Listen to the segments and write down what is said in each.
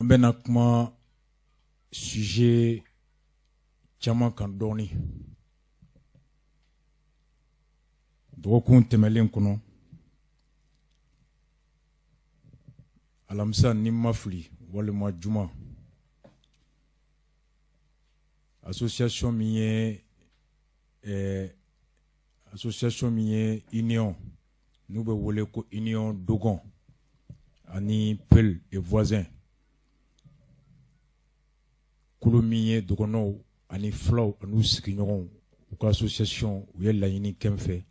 An bɛna kuma sujet caman kan dɔɔni. Dɔgɔkun tɛmɛlen kɔnɔ, alamisa ni ma fili walima juma, association min ye association min ye union n'u bɛ wele ko union Dogon ani Peul et voisins, kulu min ye dɔgɔnɔw ani fulaw an'u sigiɲɔgɔnw, u ka association u ye laɲini kɛ n fɛ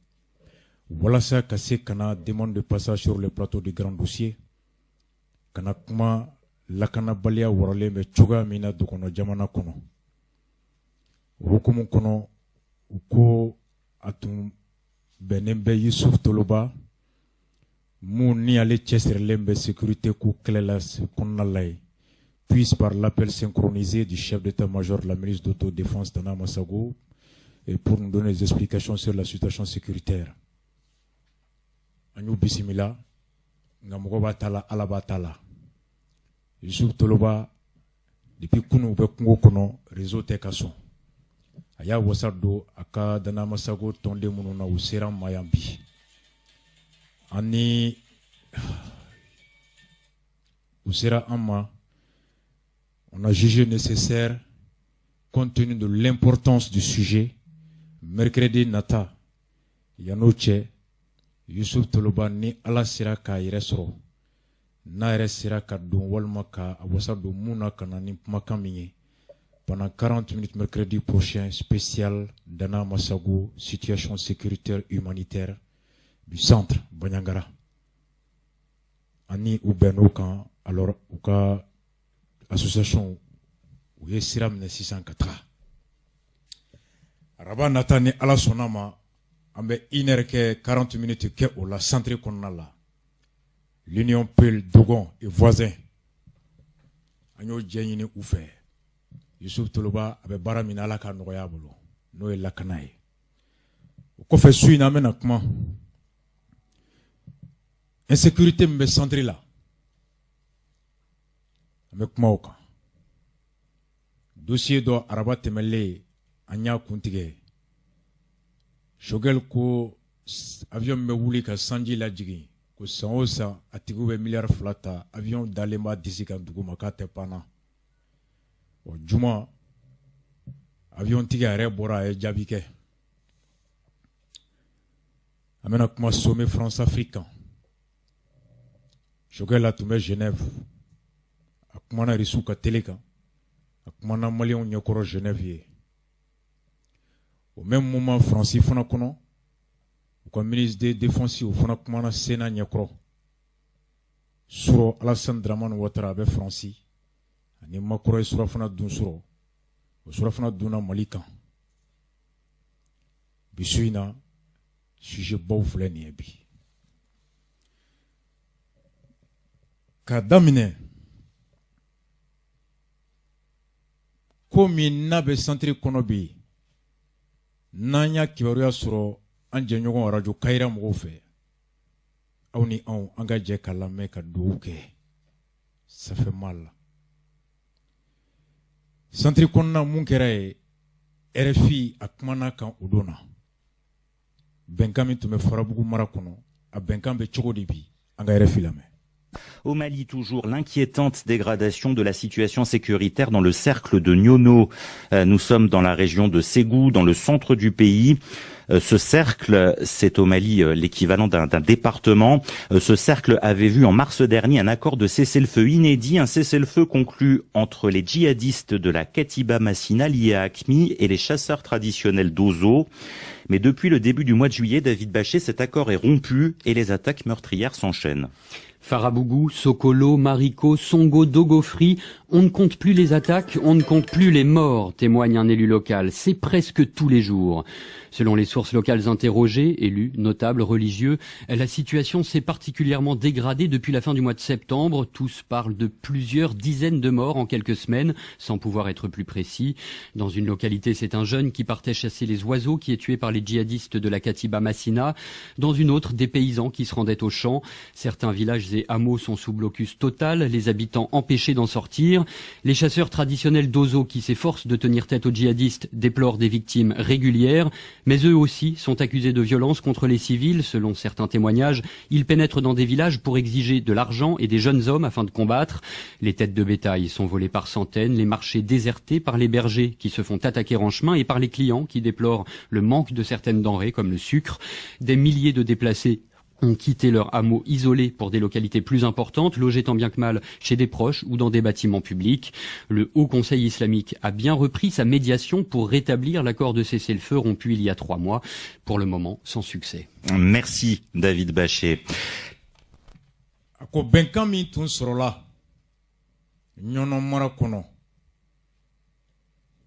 walasa ka se ka na demande de passage sur le plateau du grand dossier, ka na kuma lakanabaliya waralen bɛ cogoya min na dɔgɔnɔ jamana kɔnɔ. O hukumu kɔnɔ, u ko a tun bɛnnen bɛ Yusuf Toloba mun ni ale cɛsirilen bɛ sécurité ko kɛlɛ la kɔnɔna la ye, puisse par l'appel synchronisé du chef d'état-major de la ministre d'autodéfense Dana Masago et pour nous donner des explications sur la situation sécuritaire. An y'u bisimila, nka mɔgɔ b'a ta la, Ala b'a ta la. Yusuf Toloba, depuis kunun u bɛ kungo kɔnɔ, réseau tɛ ka sɔn. A y'a wasa don a ka Dana Masago tɔnden minnu na, u sera an ma yan bi. Ani u sera an ma, on a jugé nécessaire, compte tenu de l'importance du sujet, mercredi nata, yan'o cɛ, Yusuf Toloba ni Ala sera k'a yɛrɛ sɔrɔ, n'a yɛrɛ sera ka don walima ka a wasa don mun na ka na ni kumakan min ye pendant 40 minutes mercredi prochain, spécial Dana Masago, situation sécuritaire humanitaire du centre Bandiagara. Ani u bɛnn'o kan, alors u ka association u ye sira minɛ sisan ka taga. Araba nata ni Ala sɔnna ma, an bɛ une heure kɛ, 40 minutes kɛ o la centre kɔnɔna la. L'Union Peul Dogon et voisins, an y'o jɛ ɲini u fɛ. Yusuf Toloba a bɛ baara min na, Ala k'a nɔgɔya a bolo, n'o ye lakana ye. O kɔfɛ, su in na, an bɛna kuma insécurité min bɛ centre la, an bɛ kuma o kan. Dossier dɔ araba tɛmɛlen, an y'a kuntigɛ. Choguel ko avion min bɛ wuli ka sanji lajigin, ko san o san a tigiw bɛ miliyari 2 ta, avion dalen b'a disi kan duguma k'a tɛ panna. O juma, avion tigi a yɛrɛ bɔra, a ye jaabi kɛ. An bɛna kuma sommet France Afrique kan. Choguel a tun bɛ Genève, a kumana Russiw ka télé kan, a kumana Maliyɛnw ɲɛkɔrɔ Genève ye. Au même moment, Faransi fana kɔnɔ, u ka ministre de défense o fana kumana Sénat ɲɛkɔrɔ. Surɔ Alassane Dramane Ouattara a bɛ Faransi ani Macron ye surafana dun surɔ, o surafana dunna Mali kan. Bi su in na, sujet baw filɛ nin ye bi. K'a daminɛ ko min n'a bɛ centre kɔnɔ bi, n'an y'a kibaruya sɔrɔ an jɛɲɔgɔn radio Kayira mɔgɔw fɛ, aw ni anw an ka jɛ ka lamɛn ka dugawu kɛ, ça fait mal. Centre kɔnɔna mun kɛra ye, RFI a kumana kan o don na. Bɛnkan min tun bɛ Farabugu mara kɔnɔ, a bɛnkan bɛ cogo di bi? An ka RFI lamɛn. Au Mali, toujours l'inquiétante dégradation de la situation sécuritaire dans le cercle de Niono. Nous sommes dans la région de Ségou, dans le centre du pays. Ce cercle, c'est au Mali l'équivalent d'un département. Ce cercle avait vu en mars dernier un accord de cessez-le-feu inédit, un cessez-le-feu conclu entre les djihadistes de la Katiba Massina liés à AQMI et les chasseurs traditionnels d'Ozo. Mais depuis le début du mois de juillet, David Bachet, cet accord est rompu et les attaques meurtrières s'enchaînent. Farabougou, Sokolo, Mariko, Songo, Dogofri, on ne compte plus les attaques, on ne compte plus les morts, témoigne un élu local. C'est presque tous les jours. Selon les sources locales interrogées, élus, notables, religieux, la situation s'est particulièrement dégradée depuis la fin du mois de septembre. Tous parlent de plusieurs dizaines de morts en quelques semaines, sans pouvoir être plus précis. Dans une localité, c'est un jeune qui partait chasser les oiseaux qui est tué par les djihadistes de la Katiba Massina. Dans une autre, des paysans qui se rendaient au champ. Certains villages Villages et hameaux sont sous blocus total, les habitants empêchés d'en sortir. Les chasseurs traditionnels Dozos qui s'efforcent de tenir tête aux djihadistes déplorent des victimes régulières, mais eux aussi sont accusés de violence contre les civils. Selon certains témoignages, ils pénètrent dans des villages pour exiger de l'argent et des jeunes hommes afin de combattre. Les têtes de bétail sont volées par centaines, les marchés désertés par les bergers qui se font attaquer en chemin et par les clients qui déplorent le manque de certaines denrées comme le sucre. Des milliers de déplacés ont quitté leur hameau isolé pour des localités plus importantes, logés tant bien que mal chez des proches ou dans des bâtiments publics. Le Haut Conseil islamique a bien repris sa médiation pour rétablir l'accord de cessez-le-feu rompu il y a 3 mois. Pour le moment, sans succès. Merci David Bachet. A ko bɛnkan min tun sɔrɔla Ɲɔnɔ mara kɔnɔ,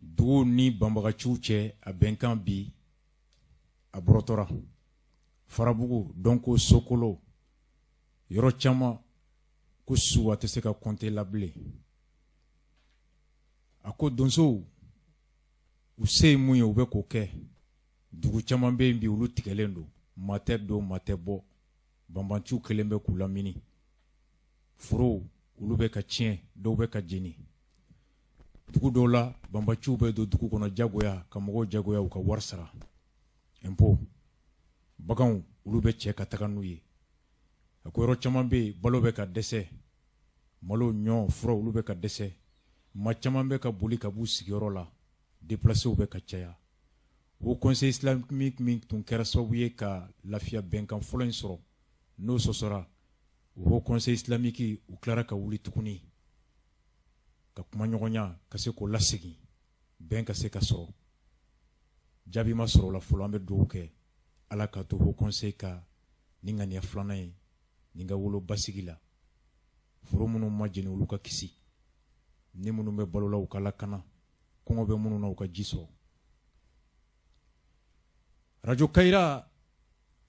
dugu ni banbagaciw cɛ, a bɛnkan bi a bɔrɔtɔra. Farabugu, Dɔnko, Sokolo, yɔrɔ caman ko su a tɛ se ka kɔnte la bilen. A ko donsow, u se ye mun ye, u bɛ k'o kɛ. Dugu caman bɛ yen bi, olu tigɛlen don, maa tɛ don, maa tɛ bɔ. Banbanciw kelen bɛ k'u lamini. Forow, olu bɛ ka tiɲɛ, dɔw bɛ ka jeni. Dugu dɔw la, banbaciw bɛ don dugu kɔnɔ jagoya ka mɔgɔw jagoya u ka wari sara, impôt. Baganw, olu bɛ cɛ ka taga n'u ye. A ko yɔrɔ caman bɛ yen, balo bɛ ka dɛsɛ, malo, ɲɔ, fura, olu bɛ ka dɛsɛ. Maa caman bɛ ka boli ka b'u sigiyɔrɔ la, déplacés bɛ ka caya. O Conseil islamique min tun kɛra sababu ye ka lafiya bɛnkan fɔlɔ in sɔrɔ, n'o sɔsɔra, o Haut Conseil islamique, u tilara ka wuli tuguni ka kumaɲɔgɔnya ka se k'o lasegin, bɛn ka se ka sɔrɔ. Jaabi ma sɔrɔ o la fɔlɔ. An bɛ dugawu kɛ, Ala ka to Haut Conseil ka nin ŋaniya filanan ye nin ka wolo basigi la. Foro minnu ma jeni, olu ka kisi. Ni minnu bɛ balo la, u ka lakana. Kɔngɔ bɛ minnu na, u ka ji sɔrɔ. Radio Kayira,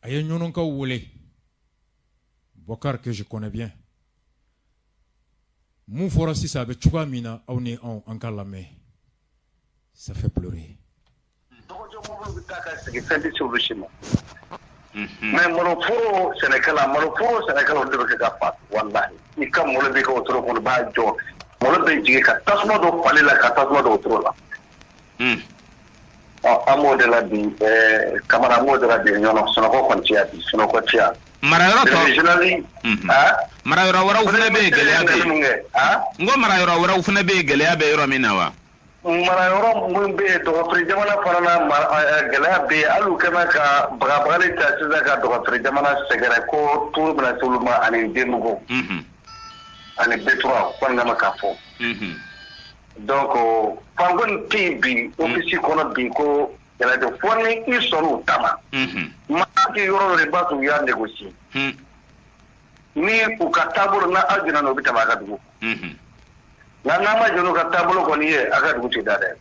a ye Ɲɔnɔnkaw wele. Bɔkar, que je connais bien, mun fɔra sisan, a bɛ cogoya min na, aw ni anw, an ka lamɛn, ça fait pleurer. Dɔgɔjɔ mobili bɛ taa ka sigi, fɛn tɛ se olu si ma. Mais maloforo sɛnɛkɛla, maloforo sɛnɛkɛla, olu de bɛ kɛ ka fa. Walahi, i ka malo bɛ kɛ wotoro kɔnɔ, i b'a jɔ, malo bɛ jigin ka tasuma don fali la, ka tasuma don wotoro la. Ɔ, an b'o de la bi, Kamara, an b'o de la bi Ɲɔnɔ. Sunɔgɔ kɔni tɛ yan bi, sunɔgɔ tɛ yan. Marayɔrɔ tɔ Régional ah. Marayɔrɔ wɛrɛw fana bɛ yen, gɛlɛya bɛ yen? Mun kɛ ah? N ko marayɔrɔ wɛrɛw fana bɛ yen, gɛlɛya bɛ yɔrɔ min na wa? Marayɔrɔ mun bɛ yen, dɔgɔfiri jamana fana na, gɛlɛya bɛ yen. Hali u kɛlen ka bagabagali ta sisan ka dɔgɔfiri jamana sɛgɛrɛ ko turu bɛna se olu ma ani Denbugu ani B3 kɔni ma k'a fɔ. Donc fan kɔni tɛ yen bi, office kɔnɔ bi, ko gɛlɛya tɛ, fo ni i sɔnn'u ta ma. Maa kɛ yɔrɔ dɔ, i b'a sɔrɔ u y'a négocier. Ni u ka taabolo n'a aw jɛnna n'o, bɛ tɛmɛ a ka dugu. Nka n'an ma jɛn n'u ka taabolo kɔni ye, a ka dugu tɛ da dɛ.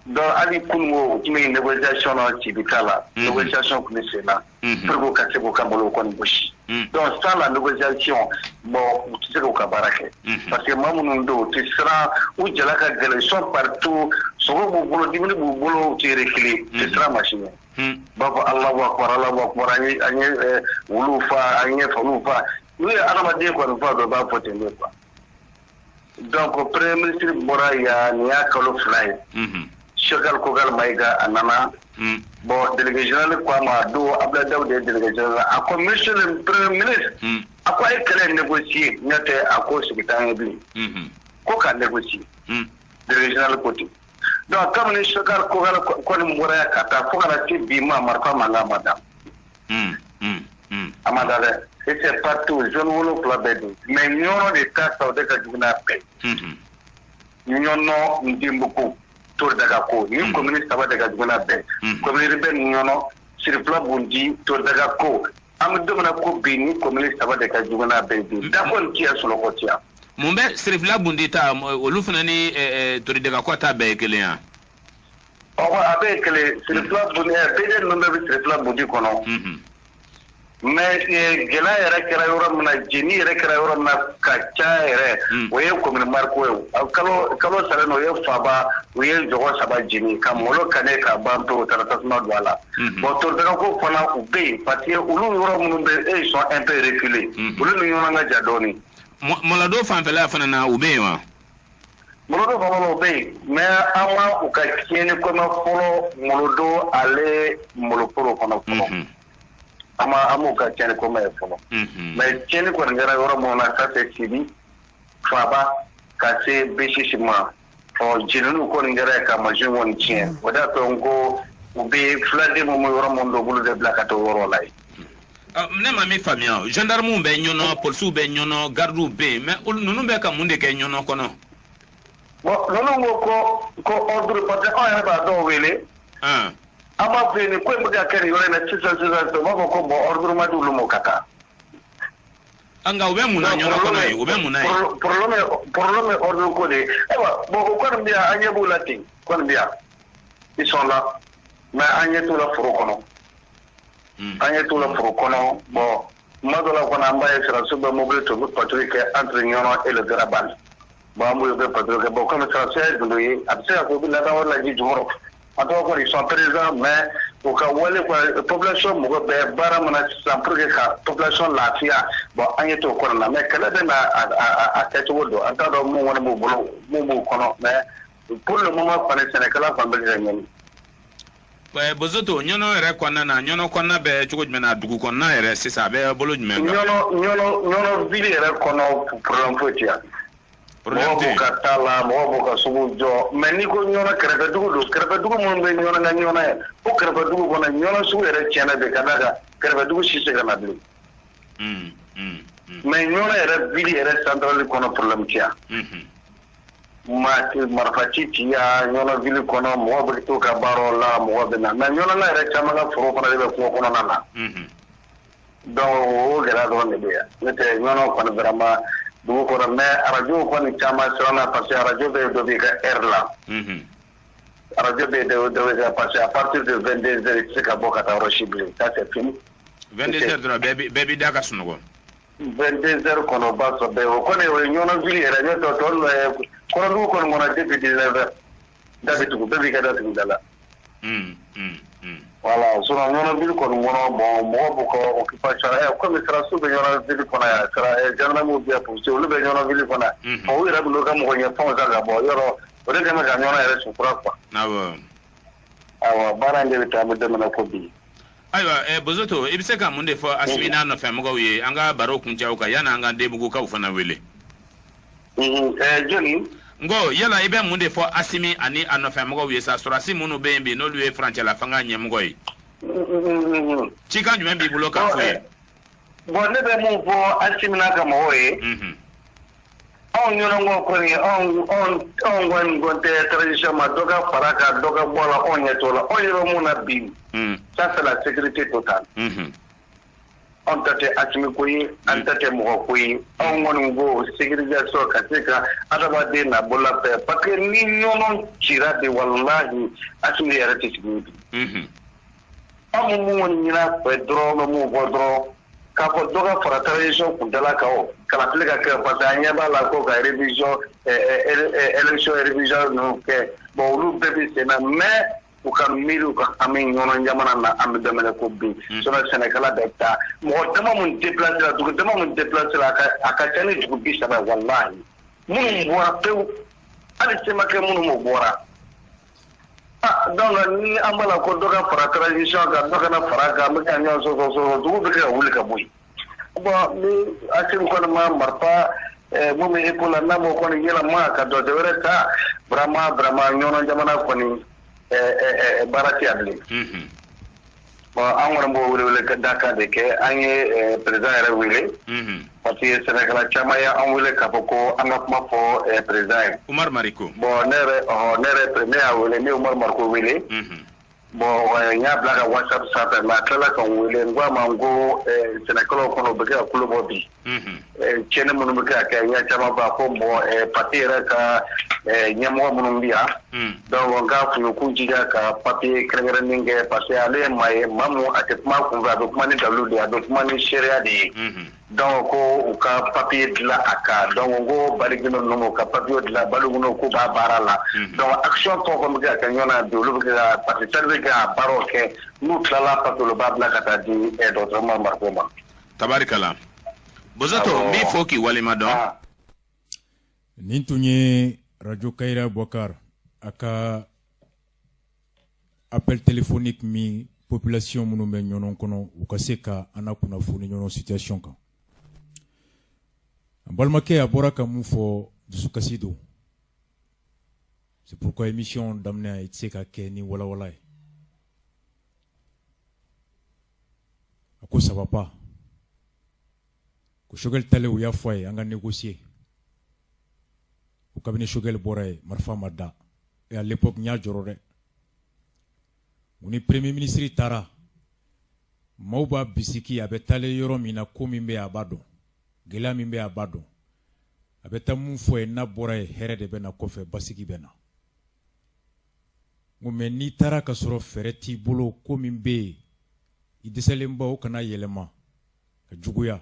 Donc hali kununko, u tun bɛ négociation na Cibika la. Négociation tun bɛ sen na pour que ka se k'u ka malo kɔni gosi. Donc sans la négociation, bon, u tɛ se k'u ka baara kɛ. Parce que maa minnu don, u tɛ siran, u jala ka gɛlɛn, ils sont partout, sogo b'u bolo, dumuni b'u bolo, u tɛ reculer, u tɛ siran maa si ɲɛ. U b'a fɔ Alahu akubar, Alahu akubar, an ye wuluw fa, an ye faliw fa. N'u ye adamaden kɔni fa dɔrɔn, u b'a fɔ ten de quoi. Donc premier ministre bɔra yan, nin y'a kalo 2 ye. Choguel Kokalla Maïga, a nana. Bon, délégué général ko a ma, a don Abdoulaye Daouda ye délégué général, a ko monsieur le premier ministre, a ko a ye kɛlɛ négocier, n'o tɛ a ko sigi t'an ye bilen. Ko ka négocier. Délégué général ko ten. Donc kabini Choguel Kokalla kɔni bɔra yan ka taa fo ka na se bi ma, marifa mankan ma da. A ma da dɛ. Et c'est partout, zone 7 bɛɛ don. Mais Ɲɔnɔ de ta sa, o de ka jugu n'a bɛɛ ye. Ɲɔnɔ, Ndenbugu, Toridagako, ni commune saba de ka jugu n'a bɛɛ ye. Commune bɛ Ɲɔnɔ, Sirifila Bundi, Toridagako. An bɛ don min na ko bi, ni commune saba de ka jugu n'a bɛɛ ye bi. Dako nin ti yan, sunɔgɔ ti yan. Mun bɛ Sirifila Bundi ta, olu fana ni Toridagako ta bɛɛ ye kelen yan? Ɔwɔ, a bɛɛ ye kelen. Sirifila Bundi, BD ninnu bɛɛ bɛ Sirifila Bundi kɔnɔ. Mais gɛlɛya yɛrɛ kɛra yɔrɔ min na, jeni yɛrɛ kɛra yɔrɔ min na ka ca yɛrɛ, o ye commune Mariko ye. Kalo kalo saren, o ye Faba, u ye jɔgɔ saba jeni ka malo kane ka ban pewu, u taara tasuma don a la. Bon, Toridagako fana, u bɛ yen, parce que olu yɔrɔ minnu bɛ yen, ils sont un peu reculés, olu ni ɲɔgɔn ka jan dɔɔnin. Mɔlado fanfɛla fana na, u bɛ yen wa? Molodo fana, o bɛ yen, mais an ma u ka tiɲɛni kɔnɔ fɔlɔ. Molodo, ale Moloporo kɔnɔ fɔlɔ, an ma an m'u ka tiɲɛni kɔmɛ ye fɔlɔ. Mais tiɲɛni kɔni kɛra yɔrɔ minnu na, ça c'est Sibi, Faba, ka se Besisi ma. Ɔ, jeniniw kɔni kɛra yen ka mansin kɔni tiɲɛ. O de y'a to n ko u bɛ filaden minnu yɔrɔ minnu don, olu de bila ka taa o yɔrɔ la yen. Ne ma min faamuya, gendarmew bɛ Ɲɔnɔ, polisiw bɛ Ɲɔnɔ, gardiw bɛ yen, mais olu ninnu bɛ ka mun de kɛ Ɲɔnɔ kɔnɔ? Bon, ninnu ko ordre, parce que anw yɛrɛ b'a dɔw wele. An b'a fɔ yen, nin ko in bɛ ka kɛ nin yɔrɔ in na sisan sisan, u b'a fɔ ko bon, ordre ma di olu ma ka taa. Nka u bɛ mun na Ɲɔnɔ kɔnɔ yen? U bɛ mun na yen? Problème ye ordre ko de ye. Ayiwa, bon, o kɔni bɛ yan, an ɲɛ b'u la ten, kɔni bɛ yan, ils sont là, mais an ɲɛ t'u la foro kɔnɔ. An ɲɛ t'u la foro kɔnɔ. Bon, tuma dɔ la kɔni, an b'a ye sɔrɔdasiw bɛ mobili to, u bɛ patrouille kɛ entre Ɲɔnɔ et le Garabali. Bon, an b'u ye, u bɛ patrouille kɛ. Bon, comme sɔrɔdasiya ye gundo ye, a bɛ se ka kɛ u bɛ laada wɛrɛ la ji jukɔrɔ. En tout cas kɔni, ils sont présents, mais u ka wale quoi, population mɔgɔ bɛ baara min na sisan pour que ka population lafiya, bon, an ɲɛ t'o kɔnɔ na. Mais kɛlɛ bɛ na a kɛcogo don, an t'a dɔn mun kɔni b'u bolo, mun b'u kɔnɔ. Mais pour le moment kɔni, sɛnɛkɛla kɔni bɛ ka ɲɛni. Bozoto, Ɲɔnɔ yɛrɛ kɔnɔna na, Ɲɔnɔ kɔnɔna bɛ cogo jumɛn na? Dugu kɔnɔna yɛrɛ sisan, a bɛ bolo jumɛn kan? Ɲɔnɔ ville yɛrɛ kɔnɔ, problème foyi tɛ yan. Mɔgɔ b'u ka taa la, mɔgɔ b'u ka sugu jɔ. Mais n'i ko Ɲɔnɔ kɛrɛfɛdugu don, kɛrɛfɛdugu minnu bɛ Ɲɔnɔ ka Ɲɔnɔ ye, o kɛrɛfɛdugu kɔnɔ, Ɲɔnɔ sugu yɛrɛ tiɲɛna bi ka d'a kan kɛrɛfɛdugu si se ka na bilen. Mais Ɲɔnɔ yɛrɛ ville yɛrɛ centrale kɔnɔ, problème tɛ yan. Maa marifa ci ci yan Ɲɔnɔ ville kɔnɔ, mɔgɔ bɛ to ka baaraw la, mɔgɔ bɛ na. Mais Ɲɔnɔla yɛrɛ caman ka foro fana de bɛ kungo kɔnɔna na. Donc o gɛlɛya dɔrɔn de bɛ yan. N'o tɛ, Ɲɔnɔ kɔni vraiment dugu kɔnɔ, mais arajo kɔni caman siranna, parce que arajo bɛ dɔ b'i ka heure la. Arajo bɛ dɔ bɛ ka, parce que à partir de 22 heures, i tɛ se ka bɔ ka taa yɔrɔ si bilen, ça c'est fini. 22 heures dɔrɔn, bɛɛ b'i da ka sunɔgɔ. 22 heures kɔnɔ, o b'a sɔrɔ bɛɛ. O kɔni, o ye Ɲɔnɔ ville yɛrɛ. N'o tɛ, tɔ ninnu, kɔrɔdugu kɔni kɔnɔ, depuis 19 heures, da bɛ tugu, bɛɛ b'i ka da tugu da la. Voilà, sinon Ɲɔnɔ ville kɔni kɔnɔ, bon, mɔgɔ b'u ka occupation komi sɔrɔdasiw bɛ Ɲɔnɔ ville kɔnɔ yan, sara gendarmew bɛ yan, policiers, olu bɛ Ɲɔnɔ ville kɔnɔ yan. Bon, u yɛrɛ bɛ n'u ka mɔgɔ ɲɛ fɛnw san ka bɔ yɔrɔ, o de kɛn bɛ ka Ɲɔnɔ yɛrɛ sutura quoi. Awɔ, baara in de bɛ taa, an bɛ don min na ko bi. Ayiwa, Bozoto, i bɛ se ka mun de fɔ Asimi n'a nɔfɛmɔgɔw ye, an ka baro kuncɛ o kan, yanni an ka Denbugukaw fana wele? Jɔnni? N ko yala i bɛ mun de fɔ Asimi ani a nɔfɛmɔgɔw ye sa, sɔrɔdasi minnu bɛ yen bi, n'olu ye furancɛla fanga ɲɛmɔgɔ ye? Cikan jumɛn b'i bolo k'a f'u ye? Bon, ne bɛ mun fɔ Asimi n'a ka mɔgɔw ye? Anw ɲɔnɔngɔ kɔni, anw kɔni ko tɛ transition ma, dɔ ka fara kan, dɔ ka bɔ a la, anw ɲɛ t'o la. Anw ɲɛ bɛ mun na bi, ça c'est la sécurité totale. Anw ta tɛ Asimi ko ye, an ta tɛ mɔgɔ ko ye. Anw kɔni ko sécurisation ka se ka adamaden na bolola fɛ, parce que ni ɲɔnɔ cira bi, walahi, Asimi yɛrɛ tɛ sigi bi. Anw bɛ mun kɔni ɲini a fɛ dɔrɔn, bɛ mun fɔ dɔrɔn, k'a fɔ dɔ ka fara transition kuntala kan, o kalafili ka kɛ, parce que an ɲɛ b'a la ko ka révision, élection révision ninnu kɛ. Bon, olu bɛɛ bɛ sen na, mais u ka miiri, u ka hami Ɲɔnɔ jamana na, an bɛ daminɛ ko bi. Sinon sɛnɛkɛla bɛ taa, mɔgɔ dama mun déplacé la, dugu dama mun déplacé la, a ka ca ni dugu 30 ye, walahi. Minnu bɔra pewu, hali semakɛ minnu m'o bɔra. Ah, donc ni an b'a la ko dɔ ka fara transition kan, dɔ kana fara kan, an bɛ ka ɲɔgɔn sɔsɔ sɔsɔ, dugu bɛ kɛ ka wuli ka bɔ yen. Bon, ni Asimi kɔni ma marifa mun bɛ épaule la, n'a m'o kɔni yɛlɛma ka dɔ wɛrɛ ta, vraiment vraiment, Ɲɔnɔ jamana kɔni baara tɛ yan bilen. Bon, an kɔni b'o wele da kan de kɛ. An ye président yɛrɛ wele, parce que sɛnɛkɛla caman ye an wele k'a fɔ ko an ka kuma fɔ président ye. Umar Mariko. Bon, ne yɛrɛ, ɔhɔ, ne yɛrɛ, ne y'a wele, ne ye Umar Mariko wele. Bon, n y'a bila ka WhatsApp sanfɛ, mais a tilala ka n wele. N ko a ma, n ko sɛnɛkɛlaw kɔnɔ, u bɛ kɛ ka kulo bɔ bi. Tiɲɛni minnu bɛ kɛ ka kɛ, n y'a caman fɔ. A ko bon, parti yɛrɛ ka ɲɛmɔgɔ minnu bɛ yan, donc n k'a f'u ye k'u jija ka papier kɛrɛnkɛrɛnnen kɛ, parce que ale ye maa ye, maa mun a tɛ kuma kunfɛ, a bɛ kuma ni dalilu de ye, a bɛ kuma ni seereya de ye. Donc ko u ka papier dilan a kan. Donc n ko Baligindo ninnu ka papier dilan, Baligindo k'u b'a baara la. Donc action fɛn o fɛn bɛ kɛ ka kɛ ɲɔgɔn na bi, olu bɛ kɛ ka parti sali bɛ kɛ ka baaraw kɛ. N'u tilala papier, olu b'a bila ka taa di docteur Umaru Mariko ma. Tabarikala, Bozoto, n b'i fo k'i walima dɔn. Nin tun ye Radio Kayira Boubacar a ka appel téléphonique min population minnu bɛ ɲɔnɔ kɔnɔ, u ka se ka an kunnafoni ɲɔnɔ situation kan. An balimakɛ, a bɔra ka mun fɔ, dusukasi don. C'est pourquoi émission daminɛ, i tɛ se ka kɛ ni walawala ye. A ko ça va pas, ko Choguel talen, u y'a fɔ a ye an ka négocier, ko kabini Choguel bɔra yen, marifa ma da. Et à l'époque, n y'a jɔrɔ dɛ. U ni premier ministre taara, maaw b'a bisiki, a bɛ taalen yɔrɔ min na, ko min bɛ yen, a b'a dɔn, gɛlɛya min bɛ yen, a b'a dɔn. A bɛ taa mun fɔ yen, n'a bɔra yen, hɛrɛ de bɛ na kɔfɛ, basigi bɛ na. N ko mais n'i taara ka sɔrɔ fɛɛrɛ t'i bolo, ko min bɛ yen, i dɛsɛlenba, o kana yɛlɛma ka juguya.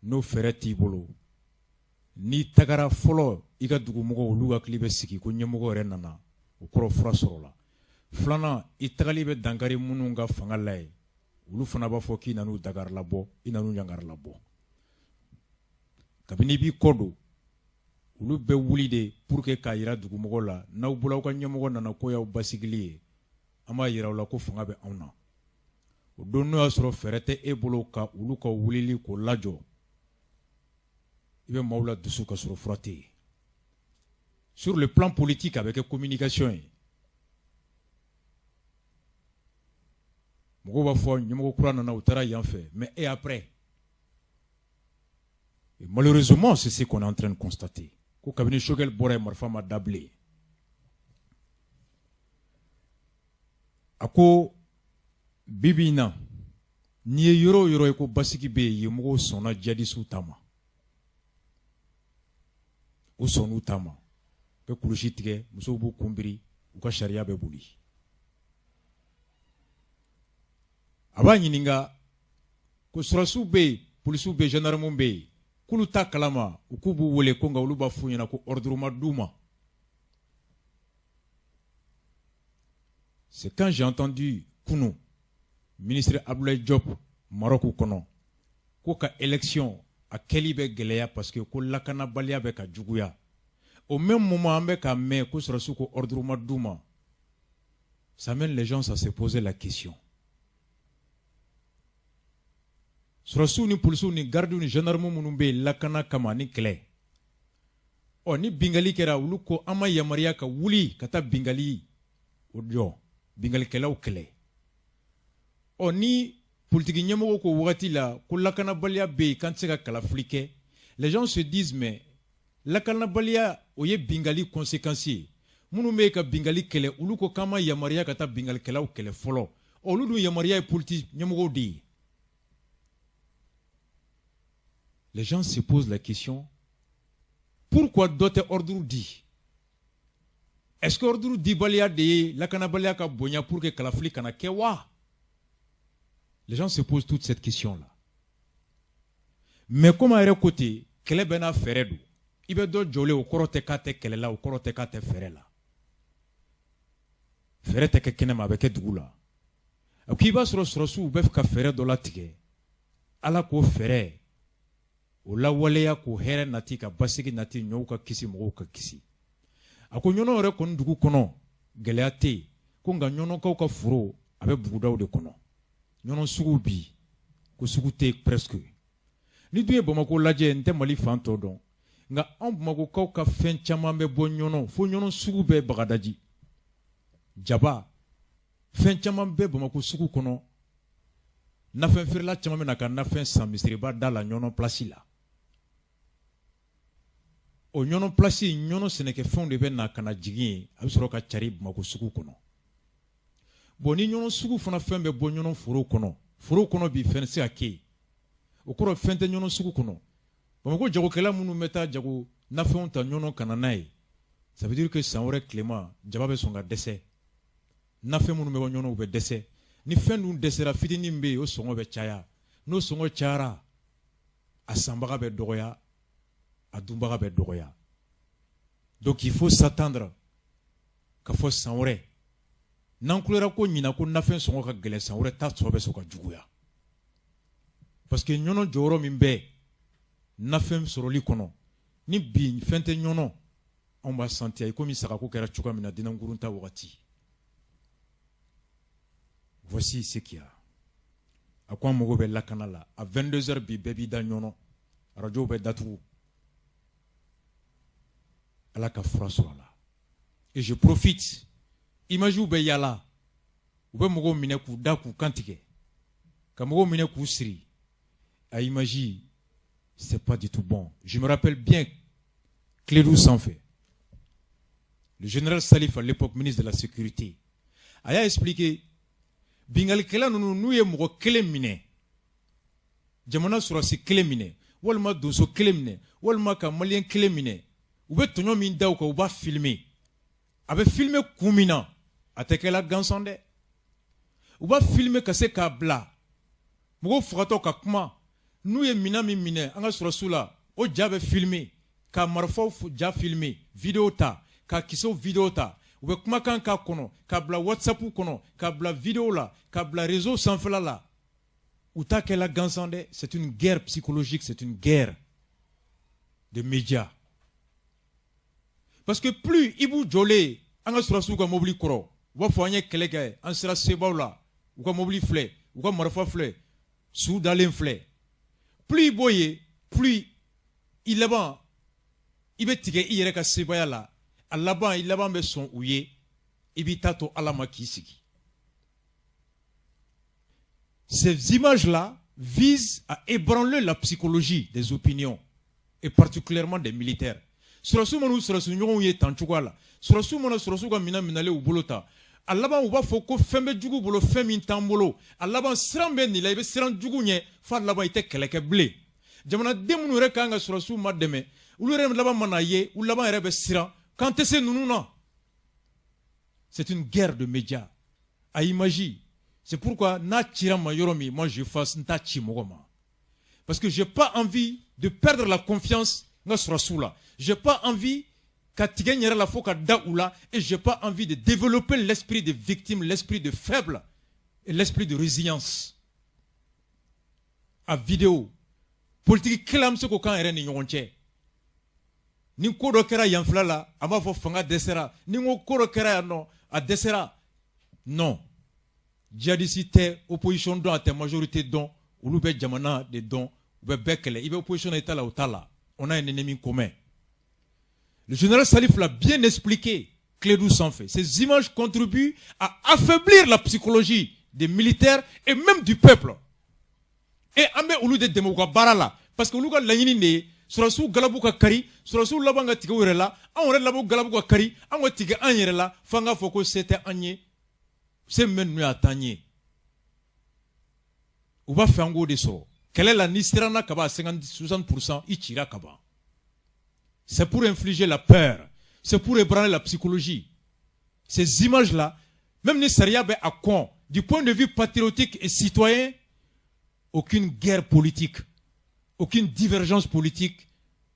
N'o fɛɛrɛ t'i bolo, n'i tagara fɔlɔ, i ka dugumɔgɔw, olu hakili bɛ sigi ko ɲɛmɔgɔ yɛrɛ nana, o kɔrɔ fura sɔrɔla. Filanan, i tagali bɛ dankari minnu ka fanga la ye, olu fana b'a fɔ k'i nan'u dagarilabɔ, i nan'u ɲangarilabɔ. Kabini i b'i kɔ don, olu bɛ wuli de pour que k'a yira dugumɔgɔw la, n'aw bɔra, aw ka ɲɛmɔgɔ nana, ko y'aw basigili ye, an b'a yira aw la ko fanga bɛ anw na. O don, n'o y'a sɔrɔ fɛɛrɛ tɛ e bolo ka olu ka wulili k'o lajɔ, i bɛ maaw la dusu ka sɔrɔ fura tɛ yen. Sur le plan politique, a bɛ kɛ communication ye. Mɔgɔw b'a fɔ ɲɛmɔgɔ kura nana, u taara yan fɛ, mais et après? Et malheureusement, c'est ce qu'on est en train de constater, ko kabini Choguel bɔra yen, marifa ma da bilen. A ko bi bi in na, n'i ye yɔrɔ o yɔrɔ ye ko basigi bɛ yen, yen mɔgɔw sɔnna jihadisiw ta ma, u sɔnn'u ta ma, u bɛ kulusi tigɛ, musow b'u kun biri, u ka sariya bɛ boli. A b'a ɲininka ko sɔrɔsiw bɛ yen, polisiw bɛ yen, gendarmew bɛ yen, k'olu t'a kalama, u k'u b'u wele ko nka olu b'a f'u ɲɛna ko ordre ma d'u ma. C'est quand j'ai entendu kunu ministre Abdoulaye Diop Maroc kɔnɔ ko ka élection a kɛli bɛ gɛlɛya parce que ko lakanabaliya bɛ ka juguya. Au même moment, an bɛ ka mɛn ko sɔrɔsiw ko ordre ma d'u ma. Ça mène les gens à se poser la question. Sɔrɔsiw ni polisiw ni gardiw ni gendarmew minnu bɛ yen lakana kama ni kɛlɛ, ɔ ni bingali kɛra, olu ko an ma yamaruya ka wuli ka taa bingali o jɔ, bingalikɛlaw kɛlɛ. Ɔ ni politiki ɲɛmɔgɔw ko wagati la ko lakanabaliya bɛ yen, k'an tɛ se ka kalafili kɛ, les gens se disent mais lakanabaliya, o ye bingali conséquence ye. Minnu bɛ yen ka bingali kɛlɛ, olu ko k'an ma yamaruya ka taa bingalikɛlaw kɛlɛ fɔlɔ. Olu dun yamaruya ye politiki ɲɛmɔgɔw de ye. Les gens se posent la question, pourquoi dɔ tɛ ordre di? Est-ce que ordre dibaliya de ye lakanabaliya ka bonya pour que kalafili kana kɛ wa? Les gens se posent toute cette question-là. Mais comme a yɛrɛ ko ten, kɛlɛ bɛɛ n'a fɛɛrɛ don. I bɛ dɔ jɔlen, o kɔrɔ tɛ k'a tɛ kɛlɛ la, o kɔrɔ tɛ k'a tɛ fɛɛrɛ la. Fɛɛrɛ tɛ kɛ kɛnɛma, a bɛ kɛ dugu la. A ko i b'a sɔrɔ sɔrɔsiw bɛ ka fɛɛrɛ dɔ latigɛ, Ala k'o fɛɛrɛ o lawaleya, k'o hɛrɛ nati, ka basigi nati, ɲɔw ka kisi, mɔgɔw ka kisi. A ko ɲɔnɔ yɛrɛ kɔni dugu kɔnɔ gɛlɛya tɛ yen, ko nka ɲɔnɔkaw ka foro a bɛ bugudaw de kɔnɔ. Ɲɔnɔ sugu bi ko sugu tɛ yen presque. Ni dun ye Bamakɔ lajɛ, n tɛ Mali fan tɔ dɔn, nka anw Bamakɔkaw ka fɛn caman bɛ bɔ ɲɔnɔ, fo ɲɔnɔ sugu bɛɛ, bagadaji, jaba, fɛn caman bɛ Bamakɔ sugu kɔnɔ. Nafɛn feerela caman bɛ na ka nafɛn san misiriba da la ɲɔnɔ place la. O ɲɔnɔ place, ɲɔnɔ sɛnɛkɛfɛnw de bɛ na ka na jigin yen, a bɛ sɔrɔ ka cari Bamakɔ sugu kɔnɔ. Bon, ni Ɲɔnɔ sugu fana, fɛn bɛ bɔ Ɲɔnɔ foro kɔnɔ, foro kɔnɔ bi, fɛn tɛ se ka kɛ yen. O kɔrɔ, fɛn tɛ Ɲɔnɔ sugu kɔnɔ. Bamakɔ jagokɛla minnu bɛ taa jago nafɛnw ta Ɲɔnɔ ka na n'a ye, ça veut dire que san wɛrɛ tilema, jaba bɛ sɔn ka dɛsɛ, nafɛn minnu bɛ bɔ Ɲɔnɔ, u bɛ dɛsɛ. Ni fɛn dun dɛsɛra, fitinin min bɛ yen, o sɔngɔ bɛ caya. N'o sɔngɔ cayara, a sanbaga bɛ dɔgɔya, a dunbaga bɛ dɔgɔya. Donc il faut s'attendre ka fɔ san wɛrɛ, n'an kulera ko ɲina ko nafɛn sɔngɔ ka gɛlɛn, san wɛrɛ ta sɔrɔ bɛ sɔn ka juguya, parce que Ɲɔnɔ jɔyɔrɔ min bɛ nafɛn sɔrɔli kɔnɔ, ni bi fɛn tɛ Ɲɔnɔ, anw b'a sentir i komi sagako kɛra cogoya min na dinankurun ta wagati. Voici ce qu'il y a. A ko an mago bɛ lakana la. À 22 heures bi, bɛɛ b'i da Ɲɔnɔ, arajow bɛ datugu. Ala ka fura sɔrɔ a la. Et je profite, images bɛ yala, u bɛ mɔgɔw minɛ k'u da k'u kantigɛ, ka mɔgɔw minɛ k'u siri. A image, c'est pas du tout bon. Je me rappelle bien, Klédu sanfɛ, le général Salif, à l'époque ministre de la Sécurité, a y'a expliqué: bingalikɛla ninnu, n'u ye mɔgɔ kelen minɛ, jamana sɔrɔsi kelen minɛ, walima donso kelen minɛ, walima ka maliyɛn kelen minɛ, u bɛ tɔɲɔ min da u kan, u b'a filmer. A bɛ filmer kun min na, a tɛ kɛla gansan dɛ. U b'a filmer ka se k'a bila mɔgɔw fagatɔ ka kuma. N'u ye minɛn min minɛ an ka sɔrɔsiw la, o ja bɛ filmer, ka marifaw ja filmer, vidéo ta, ka kisɛw vidéo ta, u bɛ kumakan k'a kɔnɔ, ka bila WhatsApp kɔnɔ, ka bila vidéo la, ka bila réseau sanfɛla la. U t'a kɛla gansan dɛ. C'est une guerre psychologique, c'est une guerre de médias, parce que plus i b'u jɔlen an ka sɔrɔsiw ka mobili kɔrɔ, u b'a fɔ an ye kɛlɛ kɛ, an sera sebaw la, u ka mobili filɛ, u ka marifa filɛ, su dalen filɛ. Plus i b'o ye, plus i laban i bɛ tigɛ i yɛrɛ ka sebaya la. A laban, i laban bɛ sɔn u ye, i b'i ta to Ala ma k'i sigi. Ces images-là visent à ébranler la psychologie des opinions et particulièrement des militaires. Sɔrɔsiw mana u sɔrɔsi ɲɔgɔnw ye tan cogoya la, sɔrɔsiw mana sɔrɔsiw ka minɛn minɛlen u bolo ta, a laban u b'a fɔ ko fɛn bɛ jugu bolo, fɛn min t'an bolo. A laban, siran bɛ nin la, i bɛ siran jugu ɲɛ f'a laban i tɛ kɛlɛ kɛ bilen. Jamanaden minnu yɛrɛ kan ka sɔrɔsiw ma dɛmɛ, olu yɛrɛ laban mana ye, u laban yɛrɛ bɛ siran k'an tɛ se ninnu na. C'est une guerre de médias à image. C'est pourquoi n'a cira ma yɔrɔ min, moi je fasse, n t'a ci mɔgɔ ma, parce que j'ai pas envie de perdre la confiance n ka sɔrɔsiw la, j'ai pas envie ka tigɛ n yɛrɛ la fo ka da u la, et j'ai pas envie de développer l'esprit de victime, l'esprit de faible et l'esprit de résilience. A vidéo politique kɛlɛ, an bɛ se k'o k'an yɛrɛ ni ɲɔgɔn cɛ. Ni ko dɔ kɛra yan fila la, an b'a fɔ fanga dɛsɛra. Ni ko dɔ kɛra yan nɔ, a dɛsɛra. Non, djihadiste tɛ opposition dɔn, a tɛ majorité dɔn. Olu bɛ jamana de dɔn, u bɛ bɛɛ kɛlɛ. I bɛ opposition na, i t'a la, o t'a la. On a un ennemi commun. Le général Salif l'a bien expliqué Klédu sanfɛ. Ces images contribuent à affaiblir la psychologie des militaires et même du peuple. Et an bɛ olu de dɛmɛ u ka baara la, parce que olu ka laɲini de ye sɔrɔsiw galabu ka kari, sɔrɔsiw laban ka tigɛ u yɛrɛ la, anw yɛrɛ laban galabu ka kari, an ka tigɛ an yɛrɛ la, f'an k'a fɔ ko se tɛ an ye, se min bɛ ninnu ye, a t'an ye. U b'a fɛ an k'o de sɔrɔ kɛlɛ la. N'i siranna ka ban, 50 60 %, i cira ka ban. C'est pour infliger la peur, c'est pour ébranler la psychologie, ces images là. Même ni sariya bɛ a kɔn, du point de vue patriotique et citoyen, aucune guerre politique, aucune divergence politique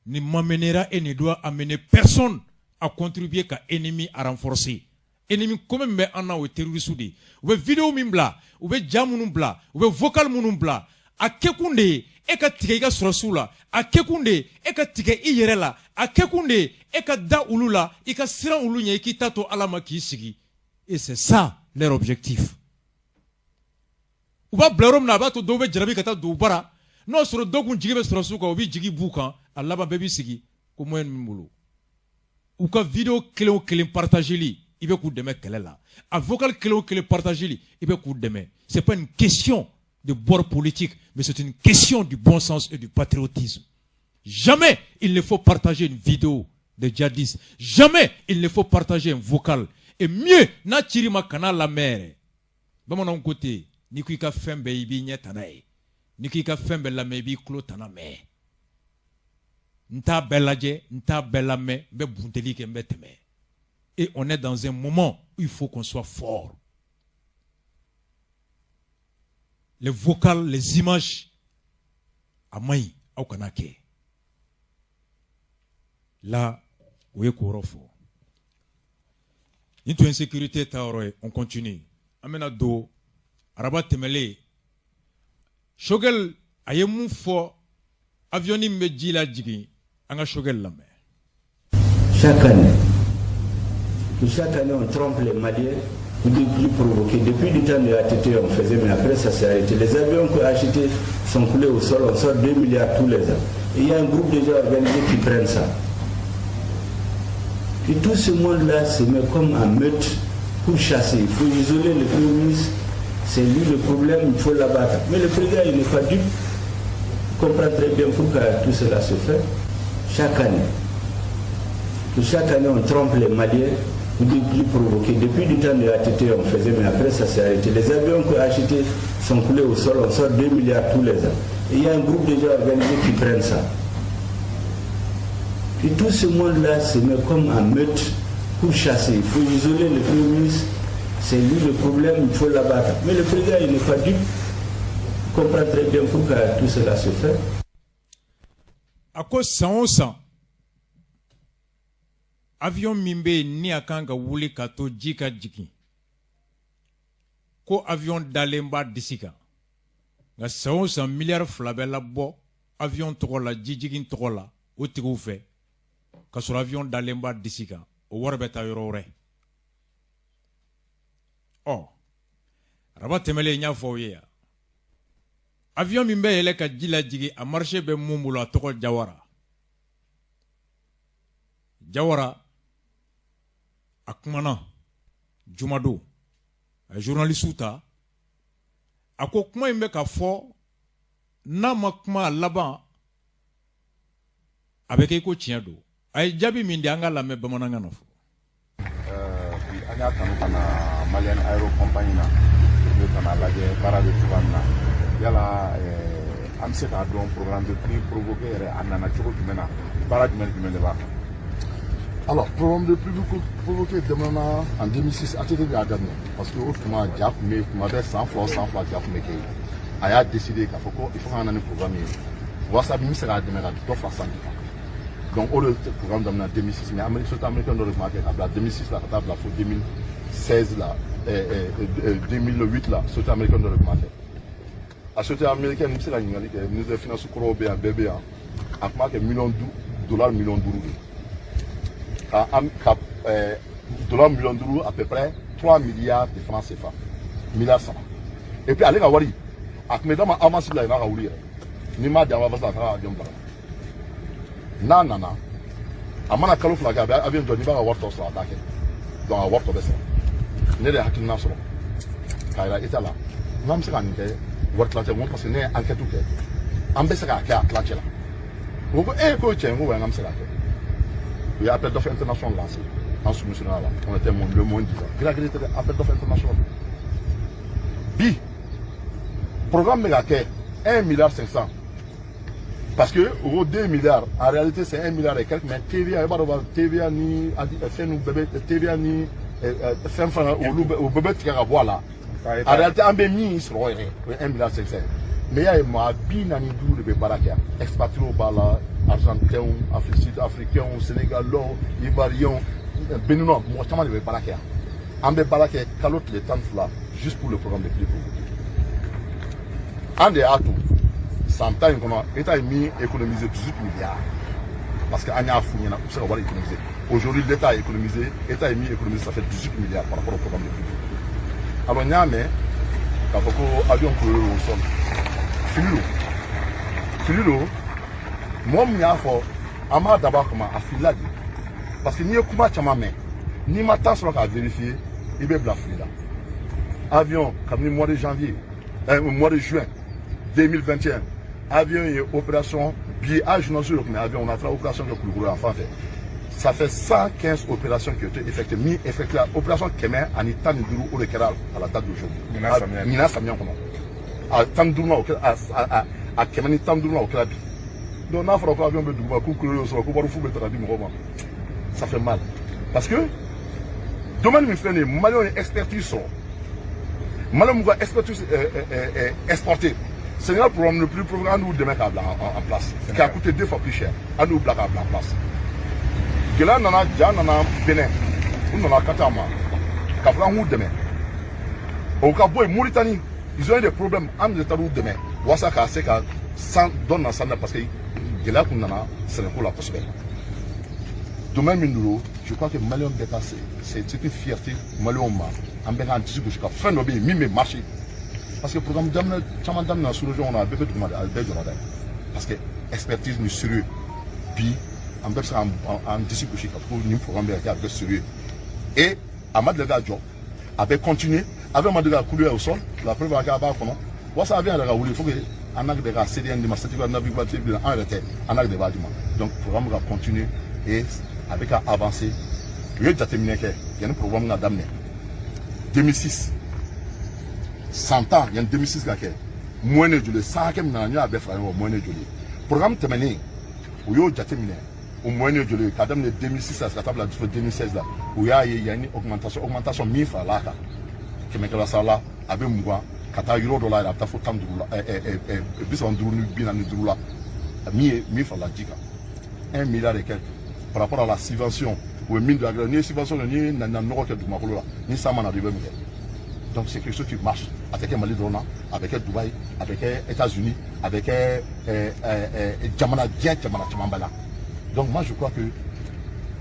ne m'amènera et ne doit amener personne à contribuer ka ennemi à renforcer. Ennemi commun min bɛ an na, o ye terroriste de ye. U bɛ vidéo min bila, u bɛ ja minnu bila, u bɛ vocal minnu bila, a kɛkun de ye e ka tigɛ i ka sɔrɔsiw la, a kɛkun de ye e ka tigɛ i yɛrɛ la, a kɛkun de ye e ka da olu la, i ka siran olu ɲɛ, i k'i ta to Ala ma k'i sigi. Et c'est ça leur objectif. U b'a bila yɔrɔ min na, a b'a to dɔw bɛ jarabi ka taa don u bara. N'o y'a sɔrɔ dɔw kun jigi bɛ sɔrɔsiw kan, u bɛ jigi b'u kan. A laban, bɛɛ b'i sigi ko moyen min bolo. U ka vidéo kelen o kelen partageli, i bɛ k'u dɛmɛ kɛlɛ la. A vocal kelen o kelen partageli, i bɛ k'u dɛmɛ. C'est pas une question de bord politique, mais c'est une question du bon sens et du patriotisme. Jamais il ne faut partager une vidéo de djihadistes, jamais il ne faut partager un vocal, et mieux, n'a cir'i ma, kana lamɛn yɛrɛ. Bamananw ko ten, n'i ko i ka fɛn bɛɛ, i b'i ɲɛ tana ye, n'i ko i ka fɛn bɛɛ lamɛn, i b'i tulo tana mɛn. N t'a bɛɛ lajɛ, n t'a bɛɛ lamɛn, n bɛ bunteli kɛ, n bɛ tɛmɛ. Et on est dans un moment où il faut qu'on soit fort. Les vocales, les images, a man ɲi, aw kana kɛ la. O ye k'o yɔrɔ fɔ. Nin tun ye sécurité ta yɔrɔ ye. On continue. An bɛna don araba tɛmɛlen. Choguel a ye mun fɔ avion min bɛ ji lajigin? An ka Choguel lamɛn. Chaque année, chaque année, on trompe les Maliens pour des pluies provoquées. Depuis le temps de l'ATT, on faisait, mais après ça s'est arrêté. Les avions qu'on a achetés sont coulés au sol, on sort 2 milliards tous les ans. Et il y a un groupe déjà organisé qui prennent ça. Et tout ce monde-là se met comme en meute pour chasser. Il faut isoler le Premier ministre, c'est lui le problème, il faut l'abattre. Mais le président, il n'est pas dupe. Il comprend très bien pourquoi tout cela se fait. Chaque année. Chaque année, on trompe les Maliens pour des pluies provoquées. Depuis le temps de l'ATT, on faisait, mais après ça s'est arrêté. Les avions qu'on a achetés sont coulés au sol, on sort 2 milliards tous les ans. Et il y a un groupe déjà organisé qui prennent ça. Et tout ce monde-là se met comme en meute pour chasser. Il faut isoler le Premier ministre, c'est lui le problème, il faut l'abattre. Mais le président, il n'est pas dupe. Il comprend très bien pourquoi tout cela se fait. A ko san o san, avion min bɛ yen ni a kan ka wuli ka to ji ka jigin, ko avion dalen b'a disi kan, nka san o san miliyari 2 bɛ labɔ avion tɔgɔ la, jijigin tɔgɔ la, o tigiw fɛ, ka sɔrɔ avion dalen b'a disi kan. O wari bɛ taa yɔrɔ wɛrɛ. Ɔ, araba tɛmɛlen, n y'a fɔ aw ye yan, avion min bɛ yɛlɛ ka ji lajigin, a marché bɛ mun bolo, a tɔgɔ Jawara. Jawara a kumana jumadon, a ye journaliste ta. A ko kuma in bɛ ka fɔ, n'a ma kuma a laban, a bɛ kɛ i ko tiɲɛ don. A ye jaabi min di, an ka lamɛn bamanankan na fɔlɔ. Bi an y'a kanu ka na Malian Aero Compagnie na pour que ka na lajɛ baara bɛ cogoya min na. Yala an bɛ se k'a dɔn, programme de pluie provoqué yɛrɛ, a nana cogo jumɛn na, baara jumɛn ni jumɛn de b'a kan? Alors, programme de pluie provoqué daminɛna en 2006, ATT de y'a daminɛ, parce que o tuma ja tun bɛ yen tuma bɛɛ, san fila o san fila ja tun bɛ kɛ yen. A y'a décidé k'a fɔ ko il faut k'an na ni programme ye walasa min bɛ se k'a dɛmɛ ka dɔ fara sanji kan. Donc o de programme daminɛ 2006, mais Amérique, société américaine dɔ de tun b'a kɛ ka bila 2006 la ka taa bila fo 2016 la, 2008 la, société américaine dɔ de tun b'a kɛ. A société américaine, i bɛ se ka ɲininkali kɛ, ministre des finances kɔrɔw bɛ yan, bɛɛ bɛ yan. A tun b'a kɛ miliyɔn duuru, dollar miliyɔn 5 de ka an ka dollar miliyɔn 5, à peu près 3 milliards de francs CFA, miliyari 3. Et puis ale ka wari, a tun bɛ d'a ma avance la, n'a ka wuli yɛrɛ, n'i m'a di avance la, a taga avion bila n'a nana, a mana kalo 2 kɛ, a bɛ avion jɔ. N'i b'a ka wari tɔ sɔrɔ, a t'a kɛ. Donc a wari tɔ bɛ sara. Ne de ye hakilina sɔrɔ k'a yira État la n'an bɛ se ka nin kɛ wari tilancɛ. N ko parce que ne ye enquête kɛ, an bɛ se k'a kɛ a tilancɛ la. O ko ee, k'o tiɲɛ. N ko wa, an bɛ se k'a kɛ. U ye appel d'offre international lancé, an soumissionné la, on était le moins disant gré gré tɛ dɛ, appel d'offre international. Bi programme bɛ ka kɛ 1 milliard 500, parce que o ko 2 milliards, en réalité c'est 1 milliard et quelques, mais TVA, i b'a dɔn, TVA ni fɛn ninnu bɛɛ bɛ TVA ni fɛn fɛn, olu bɛɛ, o bɛɛ bɛ tigɛ ka bɔ a la. En réalité, an bɛ min sɔrɔ yɛrɛ, o ye 1 milliard 500. Mais i y'a ye, maa 45 de bɛ baara kɛ yan. Expatriés b'a la, argentins, Afrique, africains, sénégalais, ivoiriens, béninois, mɔgɔ caman de bɛ baara kɛ yan. An bɛ baara kɛ kalo tile 12 juste pour le programme de pluie provoquée. An de y'a to san 10 in kɔnɔ, État ye min économiser, 18 milliards, parce que an y'a f'u ɲɛna u bɛ se ka wari économiser. Aujourd'hui, l'État a économisé, État ye min économisé, ça fait 18 milliards par rapport au programme de pluie provoquée. Alors n y'a mɛn k'a fɔ ko avion coulé au sol, fili don, fili don. Mɔgɔ min y'a fɔ, an b'a dabɔ a kama, a filila de, parce que n'i ye kuma caman mɛn, n'i ma temps sɔrɔ k'a vérifier, i bɛ bila fili la. Avion, kabini mois de janvier, mois de juin 2021, avion ye opération bi. A journaliste de tun bɛ avion, on a taara opération kɛ Kulukoro yan fan fɛ. Ça fait 115 opérations qui ont été effectuées. Mis effectuées, opération kɛmɛ ani tan ni duuru o de kɛra à la date d'aujourd'hui. Ɲinan samiya kɔnɔ. A tan ni duuru o kɛra a 115 o kɛra bi. Donc n'a fɔra ko avion bɛ duguma k'u kulo y'o sɔrɔ ko wari fu bɛ ta ka di mɔgɔw ma. Ça fait mal. Parce que domaine min filɛ nin ye, Maliyɛnw ye expertise sɔrɔ. Maliyɛnw m'u ka expertise exporté. Sénégal programme le plus programme an y'u dɛmɛ k'a bila en place. Qui a coûté 2 fois plus cher. An y'u bila k'a bila en place. Gɛlɛya nana, ja nana Benin, u nana kata ma k'a fɔ an k'u dɛmɛ. O ka bɔ yen, Mauritanie, ils ont eu des problèmes, an de taar'u dɛmɛ walasa k'a se ka san dɔ na san na parce que gɛlɛya kun nana sɛnɛko la kosɛbɛ. Domaine min don, je crois que Maliyɛnw bɛɛ ka c'est une fierté Maliyɛnw ma, an bɛɛ k'an disi gosi ka fɛn dɔ bɛ yen min bɛ marcher. Parce que programme daminɛ caman daminɛ sous-région kɔnɔ, a bɛɛ bɛ duguma de, a bɛɛ jɔra dɛ. Parce que expertise ni sérieux bi, an bɛɛ bɛ se k'an disi gosi k'a fɔ ko nin programme bɛ ka kɛ avec sérieux. Et a ma deli ka jɔ, a bɛ continuer, avion ma deli ka couler au sol, la preuve a kɛ a b'a kɔnɔ. Walasa avion yɛrɛ ka wuli, il faut que ANAC de ka CDN di ma, certificat de navigabilité, an yɛrɛ tɛ, ANAC de b'a di ma. Donc programme ka continuer et a bɛ ka avancer. U ye jateminɛ kɛ yanni programme ka daminɛ 2006, san 10 yanni 2006 ka kɛ, moyenne ye joli ye, san hakɛ min nana, n'i y'a bɛɛ fara ɲɔgɔn kan, moyenne ye joli ye. Programme tɛmɛnen, u y'o jateminɛ, o moyenne ye joli ye k'a daminɛ 2006 la ka taa bila fo 2016 la. U y'a ye yanni augmentation min farala a kan, kɛmɛ kɛmɛ sara la, a bɛ 20 ka taa yɔrɔ dɔ la yɛrɛ, a bɛ taa fo 15 la, 35 ni 45 la, min ye min farala ji kan, 1 milliard et quelque par rapport à la subvention. U ye min don a n'i ye subvention n'i ye na nɔgɔ kɛ dugumakolo la, ni san ma na dɔrɔn, i bɛ mun kɛ? Donc c'est quelque chose qui marche. A tɛ kɛ Mali dɔrɔn na, a bɛ kɛ Dubaï, a bɛ kɛ États-Unis, a bɛ kɛ jamana diɲɛ jamana caman ba la. Donc moi je crois que